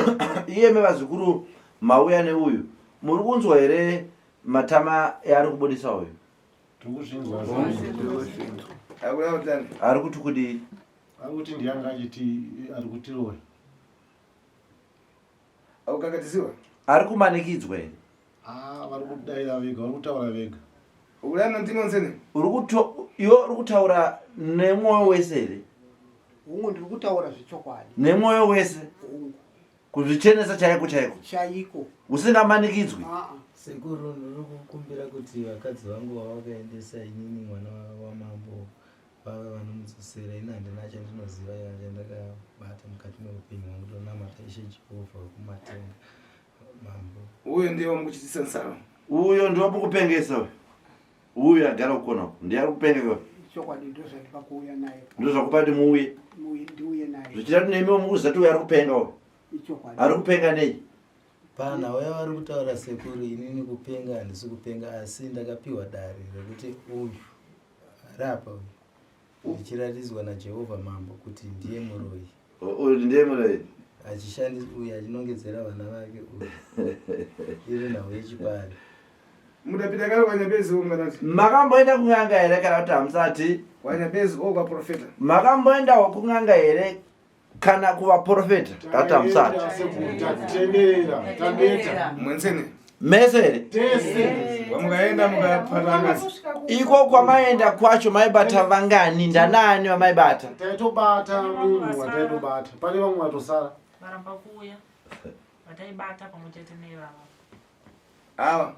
Iyemi vazukuru mauya neuyu muri kunzwa here matama eari kubudisa uyu? Tikuzvinzwa. Akuda kutani? Ari kuti kudii? Ari kuti ndiye anga achiti ari kutiroya. Akukakatisiwa? Ari kumanikidzwa here? Ah, vari kudaira vega, vari kutaura vega. Ukulana ndinonsene? Uri kuto iwe uri kutaura nemwoyo wese here? Hungu ndiri kutaura zvechokwadi. Nemwoyo wese? Hungu. Kuzvichenesa chaiko chaiko? Chaiko. Usingamanikidzwi? Aa. Sekuru ndiri kukumbira kuti vakadzi vangu vavakaendesa inini mwana wamambo vave vanomudzosera ini handina chandinoziva chandakabata mukati meupenyu hwangu ndonamata ishe jehovha wekumatenga mambo Uyo ndiye wamukuchitisa nsaro. Uyo ndiwo mukupengesa uyo. Uyo agara kukona uko. Ndiye ari kupenga uyo. Chokwadi ndozvandipa kuuya naye. Ndozvakupa kuti muuye. Ndiuye naye. Zvichida kuti nemiwo mukuziva kuti uyo ari kupenga uyo. Ichokwadi. Ari kupenga nei? Panhau yavari kutaura sekuru inini kupenga handisi kupenga asi ndakapiwa dare rekuti uyu ari apa uyu ndichiratidzwa najehovha mambo kuti ndiye muroyi. Uyu ndiye muroyi. Achishandisa uyu achinongedzera vana vake uyu. Iri nhau yechipari. Mudapita kare kwanyabezi wo mwanati. Makamboenda kun'anga here kana kuti hamusati? Kwanyabezi o kwaprofeta. Makamboendawo kun'anga here kana kuvaprofeta kana kuti hamusati? Tatenderera, taneta. Mwensene. Mese here? Tese. Wamukaenda mukapata Iko kwamaenda kwacho maibata vangani ndanaani vamaibata? Taitobata munhu wataitobata. Pane vamwe vatosara. Varamba kuuya vataibata pamwe chete nevava. Ava.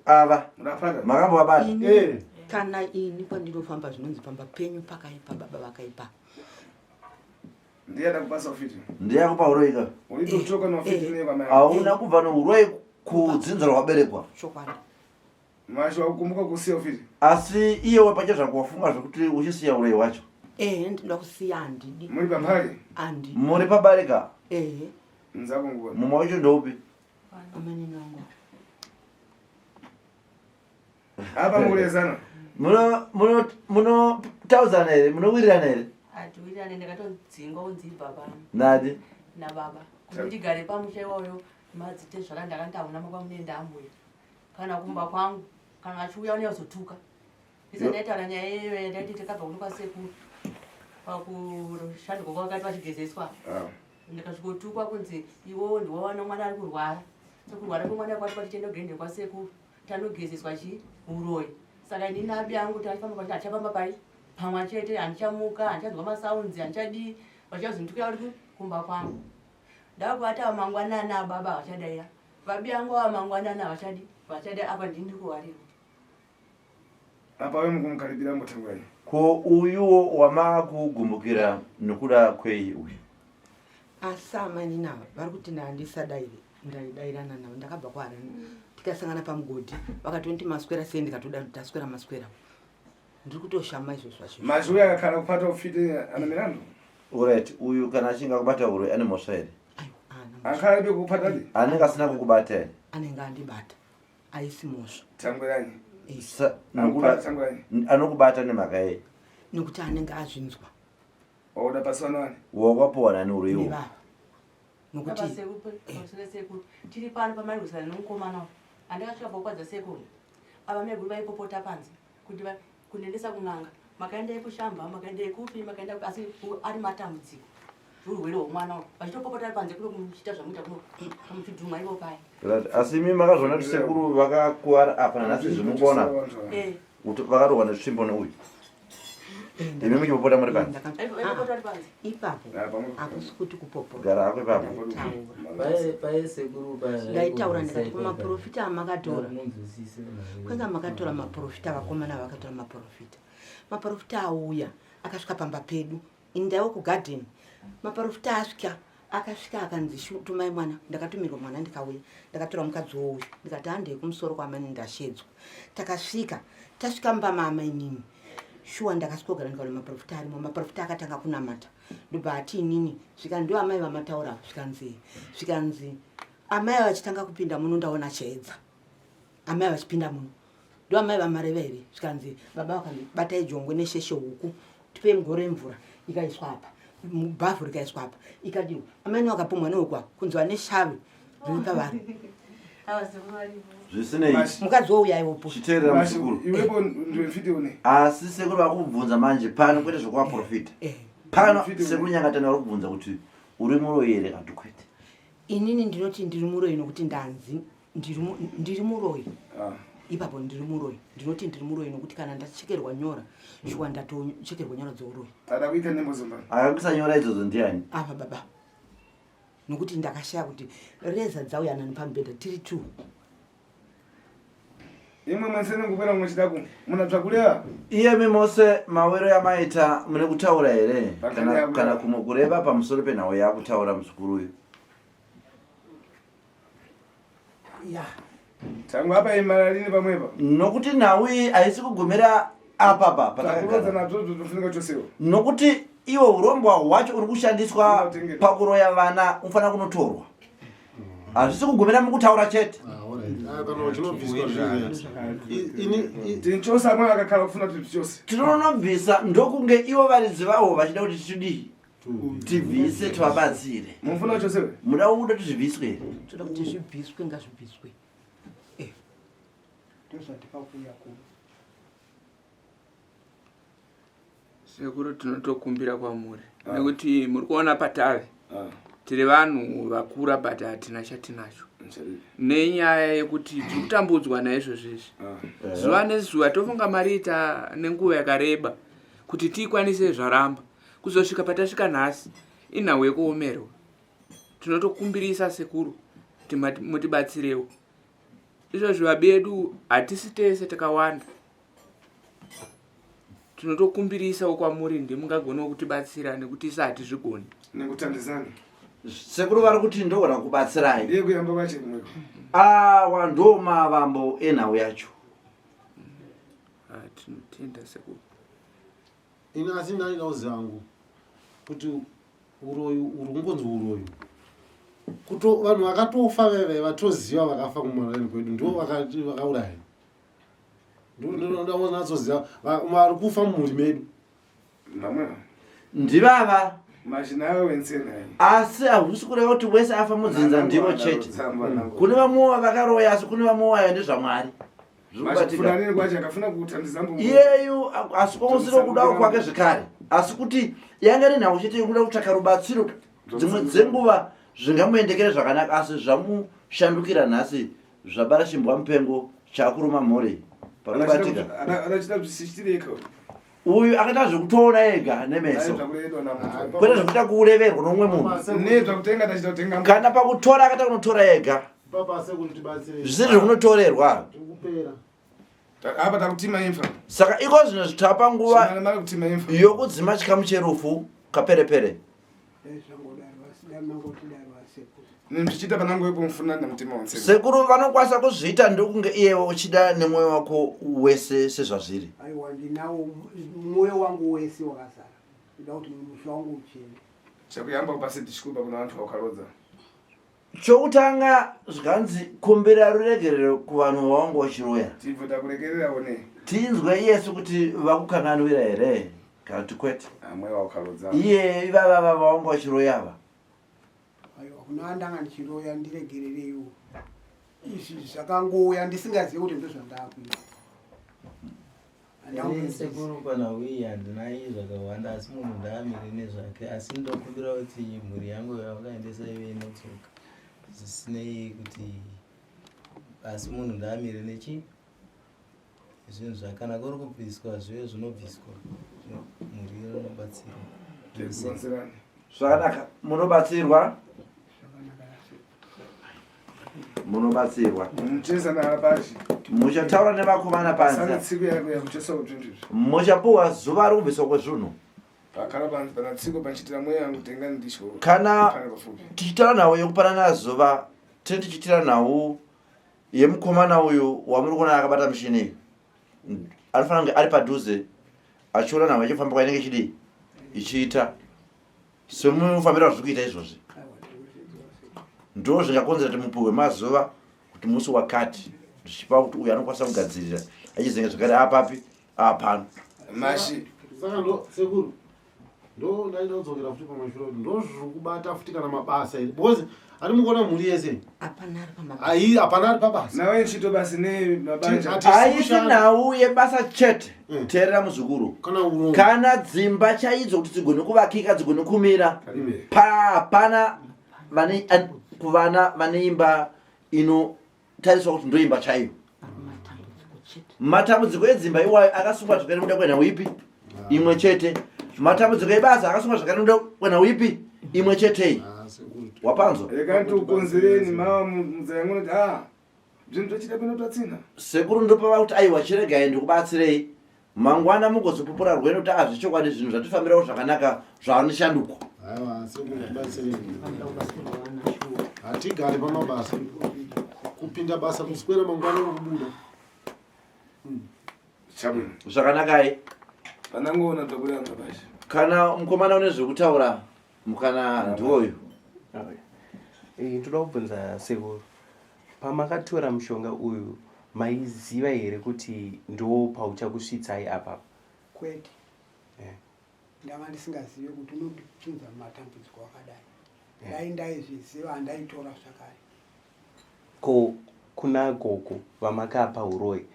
Ava. Murapata. Makambovabata? Ini, kana ini kwandinofamba zvinonzi pamba penyu pakaipa baba vakaipa. Ndiye adakupasa ufiti. Ndiye akupa uroyi ka? Ulitotoka na ufiti ne kwamai. Hauna kubva neuroyi kudzinza rwakaberekwa. Chokwadi. Masho wakukumbuka kusiya ufiti. Asi iye wapacha zvako wafunga zvekuti uchisiya uroyi hwacho. Ehe ndinoda kusiya handidi. Muri pamhari? Handidi. Muri pabarika? Ehe. Nzako nguva. Mumwe wacho ndoupi? Amene nangu. Apa mukulezana. Muno muno munotaudzana here? Munowirirana here? Hatiwirirane ndakatodzingwa kunzi ibva pano. Nadi? Nababa. Kuti ndigare pamusha iwayo madzitezvara ndakati hauna makwamunenda ambuya. Kana kumba kwangu kana achiuya unozotuka. Ndisati ndaitaura nyaya iyoyo ndaiti takabva kuno kwasekuru. Pakushandurwa kwakati vachigezeswa. Ndikasvikotukwa kunzi iwewe ndiwe wana mwana ari kurwara. Sekurwara kwemwana kwati kwati tiende kugende kwasekuru. Tanogezeswa chi uroyi. Saka inini abi yangu tachifamba pachi hatichafamba pai pamwe chete handichamuka handichanzwa masaunzi handichadii. Vachazondikuya vari kumba kwangu. Ndakuvata mangwanani ababa havachadaira. Vabi yangu ava mangwanani havachadi vachada apa ndini ndiri kuwarirwa. Apa we mukumukaribira mbotangurai. Ko uyuwo wamakugumbukira nokuda kwei uyu? Asi amainini ava vari kuti ndandisadaire ndaidairana navo ndakabva kuharare tikasangana pamugodhi vakatonditi maswera sei ndikatoda taswera maswera ndiri kutoshama izvo zvacho Mazwi uyo akakhala kupata ufite ana milandu. Alright, uyu kana achinge akubata uroyi ane mhosva here? Akhala ibe kupata ndi. Anenge asina kukubata here? Anenge andibata aisi mhosva. Tangweranyi. Nokuda anokubata nemhaka yei? Nekuti anenge azvinzwa. Wakuda pasi vana vani? Wakapuwa nani uroyi uhu? Nokuti sekuru tiri pano pamarwisana nemukomana uyu andakasvika pakukwadza sekuru ava maiguru vaipopota panze kuti kunendesa kun'anga makaenda ekushamba makaenda ekupi makaenda asi ari matambudziko urwere hwemwana uyu vachitopopota panze kuno muchiita zvamuita kuno muchidhuma ivo paya asi imi makazviona kuti sekuru vakakuvara apa nanhasi zvimukuona eh. kuti vakarohwa netsvimbo neuyu imi muchipopota muri panze ipapo hakusi kuti kupopota gara hako ipapo ndaitaura ndikati kumaprofita amakatora kwanga makatora maprofita vakomana vakatora maprofita maprofita auya akasvika pamba pedu ini ndaiwa kugarden maprofita asvika akasvika akanzi tumai mwana ndakatumirwa mwana ndikauya ndakatora mukadzi wouyu ndikati handei kumusoro kwamani ndashedzwa takasvika tasvika mumba maamainini shuwa ndakasvikogara ndikaona maprofita arimo maprofita akatanga kunamata ndobva ati inini zvikanzi ndo amai vamataura zvikanzi zvikanzi amai vachitanga kupinda muno ndaona chaedza amai vachipinda muno ndo amai vamareva here zvikanzi baba vakanzi batai jongwe nesheshe huku tipei mugoro yemvura ikaiswa apa bhavhu rikaiswa apa ikadiwa amai nevakapumwa nehukwa kunzi vane shavi riri pavari zvisinei mukadzi wouya iwopo chiteerera muzukuru iwepo ndiwe une asi sekuru vakubvunza manje pano kwete zvekuvaprofita eh, eh. pano sekuru nyangatani vari kubvunza kuti uri muroyi here kana kuti kwete inini ndinoti ndiri muroyi nokuti ndanzi ndiri muroyi ah. ipapo ndiri muroyi ndinoti ndiri muroyi nokuti kana ndachekerwa nyora shuwa ndatochekerwa nyora dzouroyi akakuisa nyora idzodzo ndiani apa baba nokuti ndakashaya kuti reza dzauya nani pamubhedha tiri two imwe mwese nengupera mumwe chidaku munabva kureva iyemi mose mawero yamaita mune kutaura here kana kumwe kureva pamusoro penhau yakutaura muzukuru uyu ya tangu apa imararini pamwepa nokuti nhau iyi haisi kugumira apapa patakurodza nabzo zvotofunika chosewo nokuti iwo urombwa hwacho uri kushandiswa pakuroya vana unofanira kunotorwa hazvisi kugumira mukutaura chete ah, tinonobvisa ndokunge ivo varidzi vavo vachida kuti tidii tibvise tivabatsire muda kuda kuti zvibviswe here toda kuti zvibviswe ngazvibviswe eh. ndozvatipakuuya kuno Sekuru tinotokumbira kwamuri ah. nekuti muri kuona patave ah. tiri vanhu vakura but hatina chatinacho nenyaya yekuti tiri kutambudzwa naizvozvo izvi ah. zuva nezuva tofunga mari ita nenguva yakareba kuti tiikwanise zvaramba kuzosvika patasvika nhasi inhau yekuomerwa tinotokumbirisa sekuru kuti mutibatsirewo izvozvi vabedu hatisi tese takawanda tinotokumbirisawo kwamuri ndimungagonawo kutibatsira nekuti isa hatizvigoni nekutandizana sekuru vari kuti ndogona kubatsirai ndiye kuyamba kwache kumweko awa ndo mavambo enhau yacho ah, tinotenda sekuru ini asi ndaida kuziva hangu kuti uroyi uri kungonzi uroyi kuto vanhu vakatofa veve vatoziva vakafa kumaraini kwedu ndivo vakauraya ndonatsoziva vari kufa mumhuri medu ndivava asi hahusi kureva kuti wese afa mudzinza ndivo chete kune vamwewo vakaroya asi kune vamwewo ayo ndezvamwari iyeyu asi kwamusiro kudawo kwake zvekare asi kuti yanga iri nhau chete yekuda kutsvaka rubatsiro dzimwe dzenguva zvingamuendekere zvakanaka asi zvamushandukira nhasi Zvabara chimbwa mupengo chakuruma mhuri panobatika. Anachida zvisistireka. Uyu akaita zvekutoona ega nemeso, kwete zvekuita kureverwa nomumwe munhu. Kana pakutora akaita kunotora ega, zvisiri zvekunotorerwa. Apa takutima imfa. Saka iko zvino zvitapa nguva yokudzima chikamu cherufu kaperepere. Zvichiita panango yekumfuna nemutima wansekuru. Sekuru vanokwanisa kuzviita ndokunge iyewe uchida nemwoyo wako wese sezvazviri. Aiwa, ndinawo mwoyo wangu wese wakazara, ndoda kuti musha wangu uchene. Chakuyamba kupasi tichikuba kuna vantu vakarodza. Chokutanga zvikanzi kumbira ruregerero kuvanhu vawanga uchiroya. Tibve takuregererawo ne. Tinzwe iyesu kuti vakukanganwira here kana kuti kwete. Amwe wakarodza. Iye ivava vawanga uchiroya ava. Aiwa, kuna andanga ndichiroya ndiregerereiwo. Izvi zvakangouya ndisingazivi kuti ndozvandakuita. Ini sekuru panhau iyi handina zvakawanda asi munhu ndaamire nezvake asi ndokumbira kuti mhuri yangu yavakaendesa ive inodzoka zvisinei kuti asi munhu ndaamire nechi zvinhu zvakana kuri kubviswa zvive zvinobviswa mhuri inobatsirwa zvakanaka munobatsirwa munobatsirwa muchataura nevakomana panze muchapuwa zuva rokubviswa kwezvinhu kana tichitaura nhau yekupanana zuva tine tichitira nhau yemukomana uyu wamuri kuona akabata mishini iyi anofanira kunge ari padhuze achiona nhau yachifamba kwainenge ichidii ichiita semufambiro wazviri kuita izvozvi ndo zvingakonzera kuti mupuhwe mazuva kuti musi wakati zvichipa kuti uyu anokwanisa kugadzirira achizenge zvakare apapi apano mashi saka ndo sekuru ndo ndaida kudzokera futi pamashure kuti ndo zviri kubata futi kana mabasa here because ari mukuona mhuri yese hapana ari pamabasa ai hapana ari pabasa nawe chito basi ne mabanja haisi nhau yebasa chete mm. teerera muzukuru kana, kana dzimba chaidzo kuti dzigone kuvakika dzigone kumira hapana vane kuvana vane imba inotariswa kuti ndoimba chaiyo matambudziko edzimba iwayo akasungwa zvakare kuda kwenhau ipi imwe chete matambudziko ebasa akasungwa zvakare kuda kwenhau ipi imwe chetei ah, wapanzwa rekandikukonzereni mama mudzai munoti a ah, zvinhu zvachida pano tatsina sekuru ndopava kuti aiwa chiregai ndikubatsirei mangwana mugozopupura rwendo kuti azvechokwadi zvinhu zvatifambirawo zvakanaka zvanishanduko aiwa sekuru tibatsirei hatigari pamabasa kupinda basa kuswera mangwana nokubuda Chabwino. Zvakanakai. Pandangoona ndobuda mabasha. Kana mukomana une zvekutaura mukana ndiwoyu. Eh, ndoda kubvunza sekuru pamakatora mushonga uyu maiziva here kuti ndo pauchakusvitsai apa kwete Eh. ndanga ndisingazive kuti unondipinza mumatambudziko akadai dai ndaizviziva handaitora zvakare Ko kuna gogo vamakapa huroyi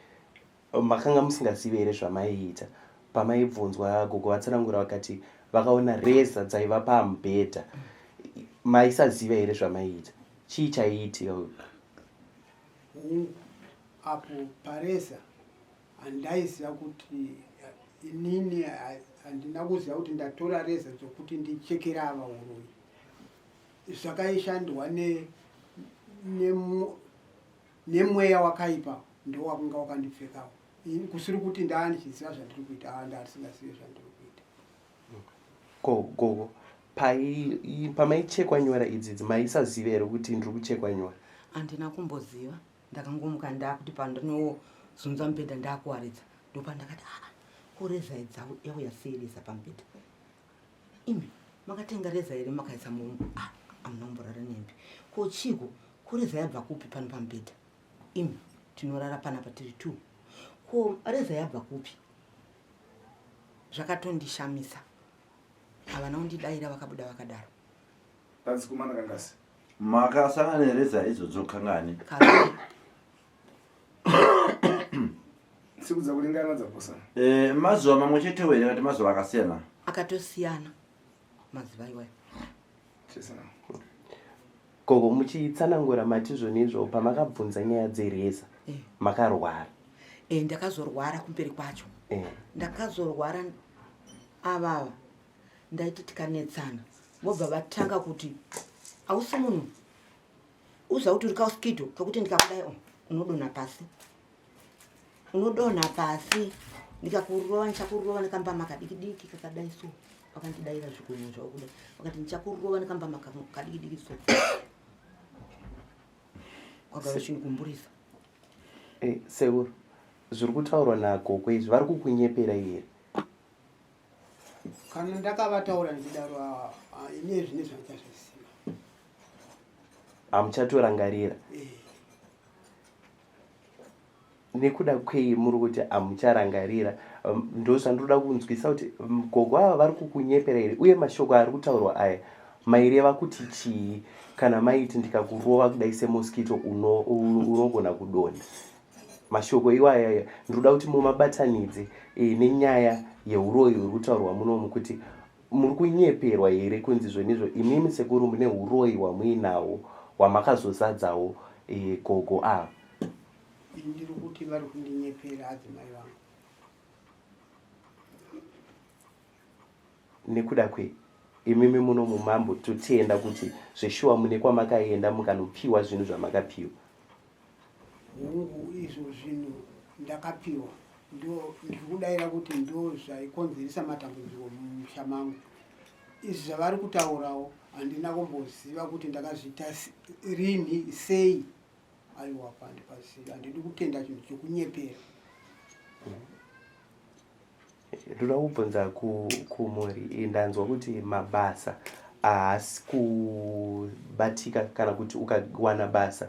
makanga musingazive here zvamaiita? Pamaibvunzwa gogo vatsanangura vakati vakaona reza dzaiva pamubhedha. Maisaziva here zvamaiita? Chii chaiitika? Hungu, apo pareza handaiziva kuti inini handina kuziva kuti ndatora reza dzokuti ndichekere ava huroyi. Zvakaishandwa ne nemweya wakaipa ndowakunga wakandipfekawo kusiri kuti ndaandichiziva zvandiri kuita aa ndaatisingazive zvandiri kuita ko gogo pamaichekwa nyora idzidzi maisaziva here kuti ndiri kuchekwa nyora handina kumboziva ndakangomuka ndakuti pandinozunza mubhedha ndakuwaridza ndopandakati aa ko reza yauya sei reza pamubhedha imi makatenga reza here makaisa mumba ah, amuna kumborara nembi ko chiiko ko reza yabva kupi pano pamubhedha imi tinorara panapa tiri two ko reza yabva kupi zvakatondishamisa havana kundidaira vakabuda vakadaro Padzikumana kangasi. Makasangana nereza idzodzo kangani? Siku dzakulingana dzaposana. Eh, mazuva mamwe chetewo here kati mazuva akasiyana? Akatosiyana mazuva iwayo. Chesana. Gogo muchitsanangura mati zvonizvo pamakabvunza nyaya dzereza eh. makarwara. E, ndakazorwara kumberi kwacho Eh. Ndakazorwara avava ndaiti tikanetsana vobva vatanga kuti hausi munhu uziva kuti uri kauskido kekuti ndikakudai oh, unodonha pasi unodonha pasi ndikakurova ndichakurova nekambama kadikidiki kakadai so vakandidaira zvigunwe zvavo kudai vakati ndichakurova nekambama kadikidiki so kwagara chinigumburisa Eh, sekuru zviri kutaurwa nagogo izvi vari kukunyepera here Kana ndakavataura ndichidaro, ah, ah, ini zvine zvandichazviziva. Hamuchatorangarira? Nekuda kwei muri kuti hamucharangarira? Ndozvandinoda kunzwisa kuti gogo ava vari kukunyepera here uye mashoko ari kutaurwa aya maireva kuti chii kana maiti ndikakurova kudai semoskito unogona kudonha? Mashoko iwaya ndinoda kuti mumabatanidze e, nenyaya yeuroyi huri kutaurwa munomu kuti muri kunyeperwa here kunzi zvonizvo imimi sekuru mune uroyi hwamuinahwo hwamakazozadzawo e, gogo ava. Ndiri kuti vari kundinyepera adzimai vangu. Nekuda kwei imimi muno mumambo totenda kuti zveshuwa mune kwamakaenda mukanopiwa zvinhu zvamakapiwa. Hungu izvo zvinhu ndakapiwa ndo ndiri kudaira kuti ndo zvaikonzeresa matambudziko mumusha mangu. Izvi zvavari kutaurawo handina kumboziva kuti ndakazviita rinhi sei. Aiwa pandipazivi handidi kutenda chinhu chekunyepera. Ndoda kubvunza kumhuri ku ndanzwa kuti mabasa haasi kubatika kana kuti ukawana basa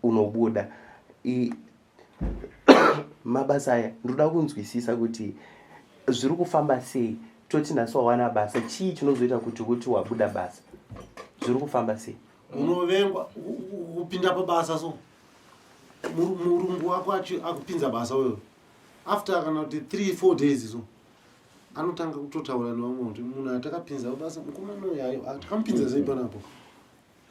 unobuda mabasa aya ndoda kunzwisisa kuti zviri kufamba sei toti nhasi wawana basa chii chinozoita kuti kuti wabuda basa zviri kufamba sei unovengwa kupinda pabasa so murungu wako akupinza basa uyo after kana kuti 3 4 days so anotanga kutotaura nevamwe kuti munhu atakapinza basa mukomana uyu ayo takamupinza sei panapo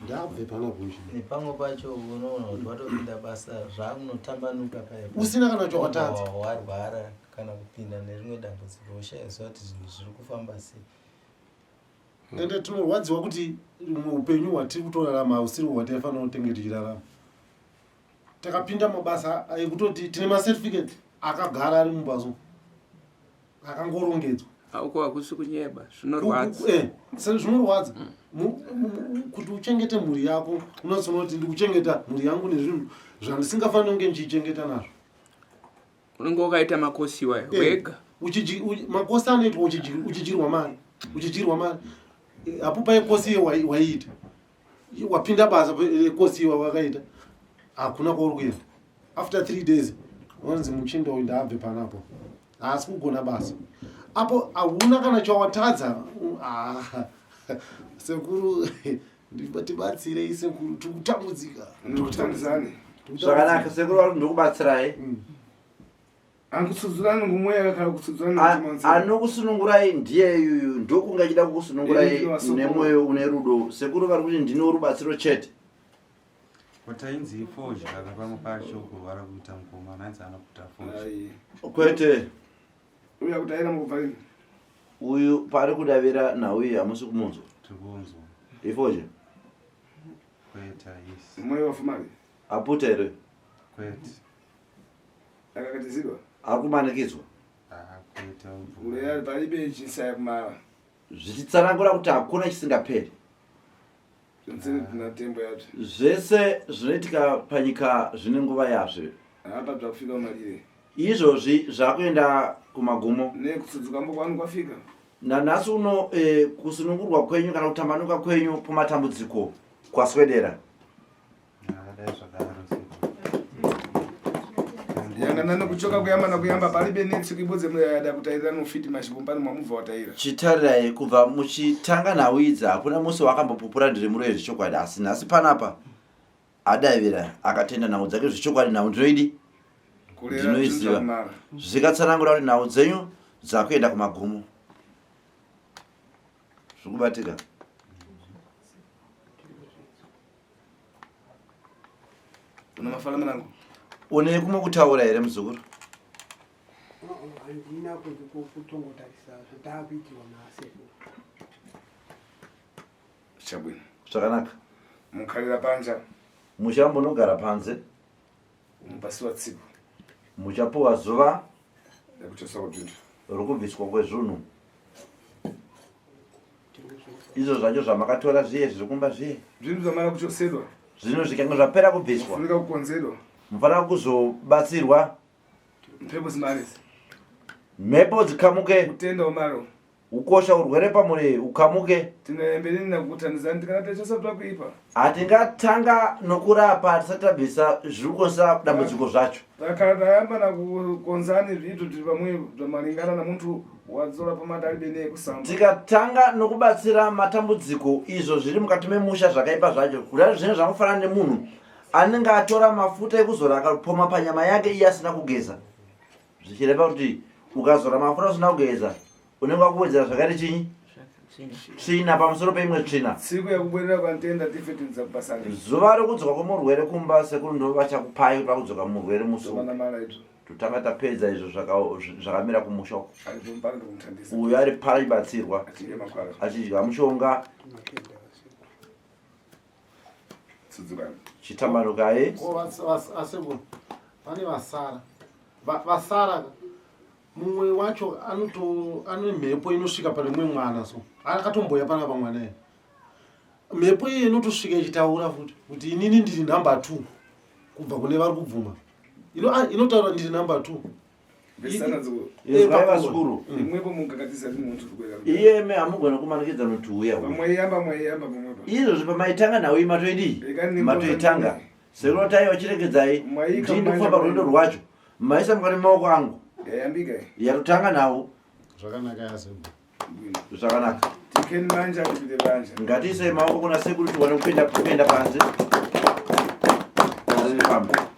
ndabve panapo nepamwe pacho unoona kuti watopinda basa zvakunotambanuka paye usina kana chawatadza warwara kana kupinda nerimwe dambudziko ushaiziva kuti zvinhu zviri kufamba sei ende tinorwadziwa kuti umwe upenyu hwatiri kutorarama hausiri hwataifanira kutenge tichirarama takapinda mabasa ekutoti tine macertificate akagara ari mumba so akangorongedzwa uko hakusi kunyeba zvinorwadza eh, zvinorwadza kuti uchengete mhuri yako unozoona kuti ndikuchengeta mhuri yangu nezvinhu zvandisingafaniri kunge ndichichengeta nazvo unenge wakaita makosi iwayo eh, wega makosi anoitwa uchidyirwa mari uchidyirwa mari eh, apo paye kosi iyo waiita wapinda basa kosi iyo wakaita hakuna kwauri kuenda after three days wanzi muchinda uyu ndaabve panapo haasi kugona basa apo hauna kana chawatadza ah, sekuru tibatsirei sekuru tikutambudzika zvakanaka sekuru vari ndikubatsirai mm. Anokutsudzurani ngomweya kana kutsudzurani Anokusunungurai ndiye yuyu ndokunge achida kukusunungurai nemwoyo une rudo. Sekuru vari kuti ndine rubatsiro chete. Tainzi ifodya kana pamwe pacho kurwara kuita mukomana hanzi anoputa fodya. Kwete. Uyu akutaira mukubva rini? Uyu paari kudavira nhau iyi hamusi kumunzwa. Tiri kunzwa. Ifodya. Kwete haisi. Mweya wafumari. Aputa here? Kwete. Akakatizirwa. Ari kumanikidzwa. Uya palibe chisaya kumara. Zvichitsanangura kuti hakuna chisingaperi. Zvese zvinoitika panyika zvine nguva yazvo. Apa zvakufika kumarire. Izvozvi zvakuenda kumagumo. Nekutsudzuka kwanu kwafika. Nanhasi uno eh, kusunungurwa kwenyu kana kutambanuka kwenyu kumatambudziko kwaswedera. Yanga kuchoka kuyamba nakuyamba palibe netsi ibodze muyada kutairira nofiti mashiko pano mwamubva wataira. Chitarirai kubva muchitanga nhau idzi hakuna musi wakambopupura ndiri muroyi zvechokwadi asi nhasi panapa adaivira akatenda nhau dzake zvechokwadi nhau ndinoidi ndinoiziva zvikatsanangura kuti nhau dzenyu dzakuenda kumagumo zvikubatika Una mafala mwanangu. Une kumwe kutaura here muzukuru? Handina kunze kutongotarisa zvandakuitirwa nasekuru. Chabwino. Zvakanaka. Mukhalira panja. Muchambonogara panze. Mupasiwa tsiku. Muchapuwa zuva rekuchoswa kwezvinhu. Rokubviswa kwezvinhu. Izvo zvacho zvamakatora zviye zviri kumba zviye. Zvinhu zvamara kuchosedwa. Zvinhu zvikange zvapera kubviswa. Munofunika kukonzerwa. Mufanira kuzobatsirwa. Mhepo dzimarisi. Mhepo dzikamuke. Kutenda umaro. Ukosha urwere pamuri ukamuke. Tinoembereni nakutandizani tikana techose twakuipa. Hatingatanga nokurapa tisati tabvisa zviri kukonzera dambudziko zvacho. Takatayamba nakukonzani zviito tiri pamwe zvamalingana namuntu wadzora pamata alibe neye kusamba. Tikatanga nokubatsira matambudziko izvo zviri mukati memusha zvakaipa zvacho kudai zvinenge zvangofanana nemunhu anenge atora mafuta ekuzora akapoma panyama yake iye asina kugeza zvichireva kuti ukazora mafuta usina kugeza unenge wakuwedzera zvakare chinyi tsvina pamusoro peimwe tsvina. Tsiku yakubwerera kwantenda tife tinza kupasana. Zuva rekudzoka kwemurwere kumba sekuru ndo vachakupai kuti vakudzoka murwere musi totanga tapedza izvo zvakamira kumusha uko uyo ari para achibatsirwa achidya mushonga chitambanukai pane vasara vasara mumwe wacho anoto ane mhepo inosvika pane mumwe mwana so akatomboya panapa mwana iye mhepo iye inotosvika ichitaura futi kuti inini ndiri number two kubva kune vari kubvuma inotaura ndiri number two vazukuru iyeme hamugona kumanikidza kuti uya izvozvi pamaitanga nhau iyi matoidii matoitanga Sekuru tai vachiregedzai ndini kufamba rwendo rwacho maisa mukati maoko angu yatotanga nhau zvakanaka yasekuru zvakanaka ngatiisei maoko kuna sekuru tiwane kupinda kupinda panze riri pamba.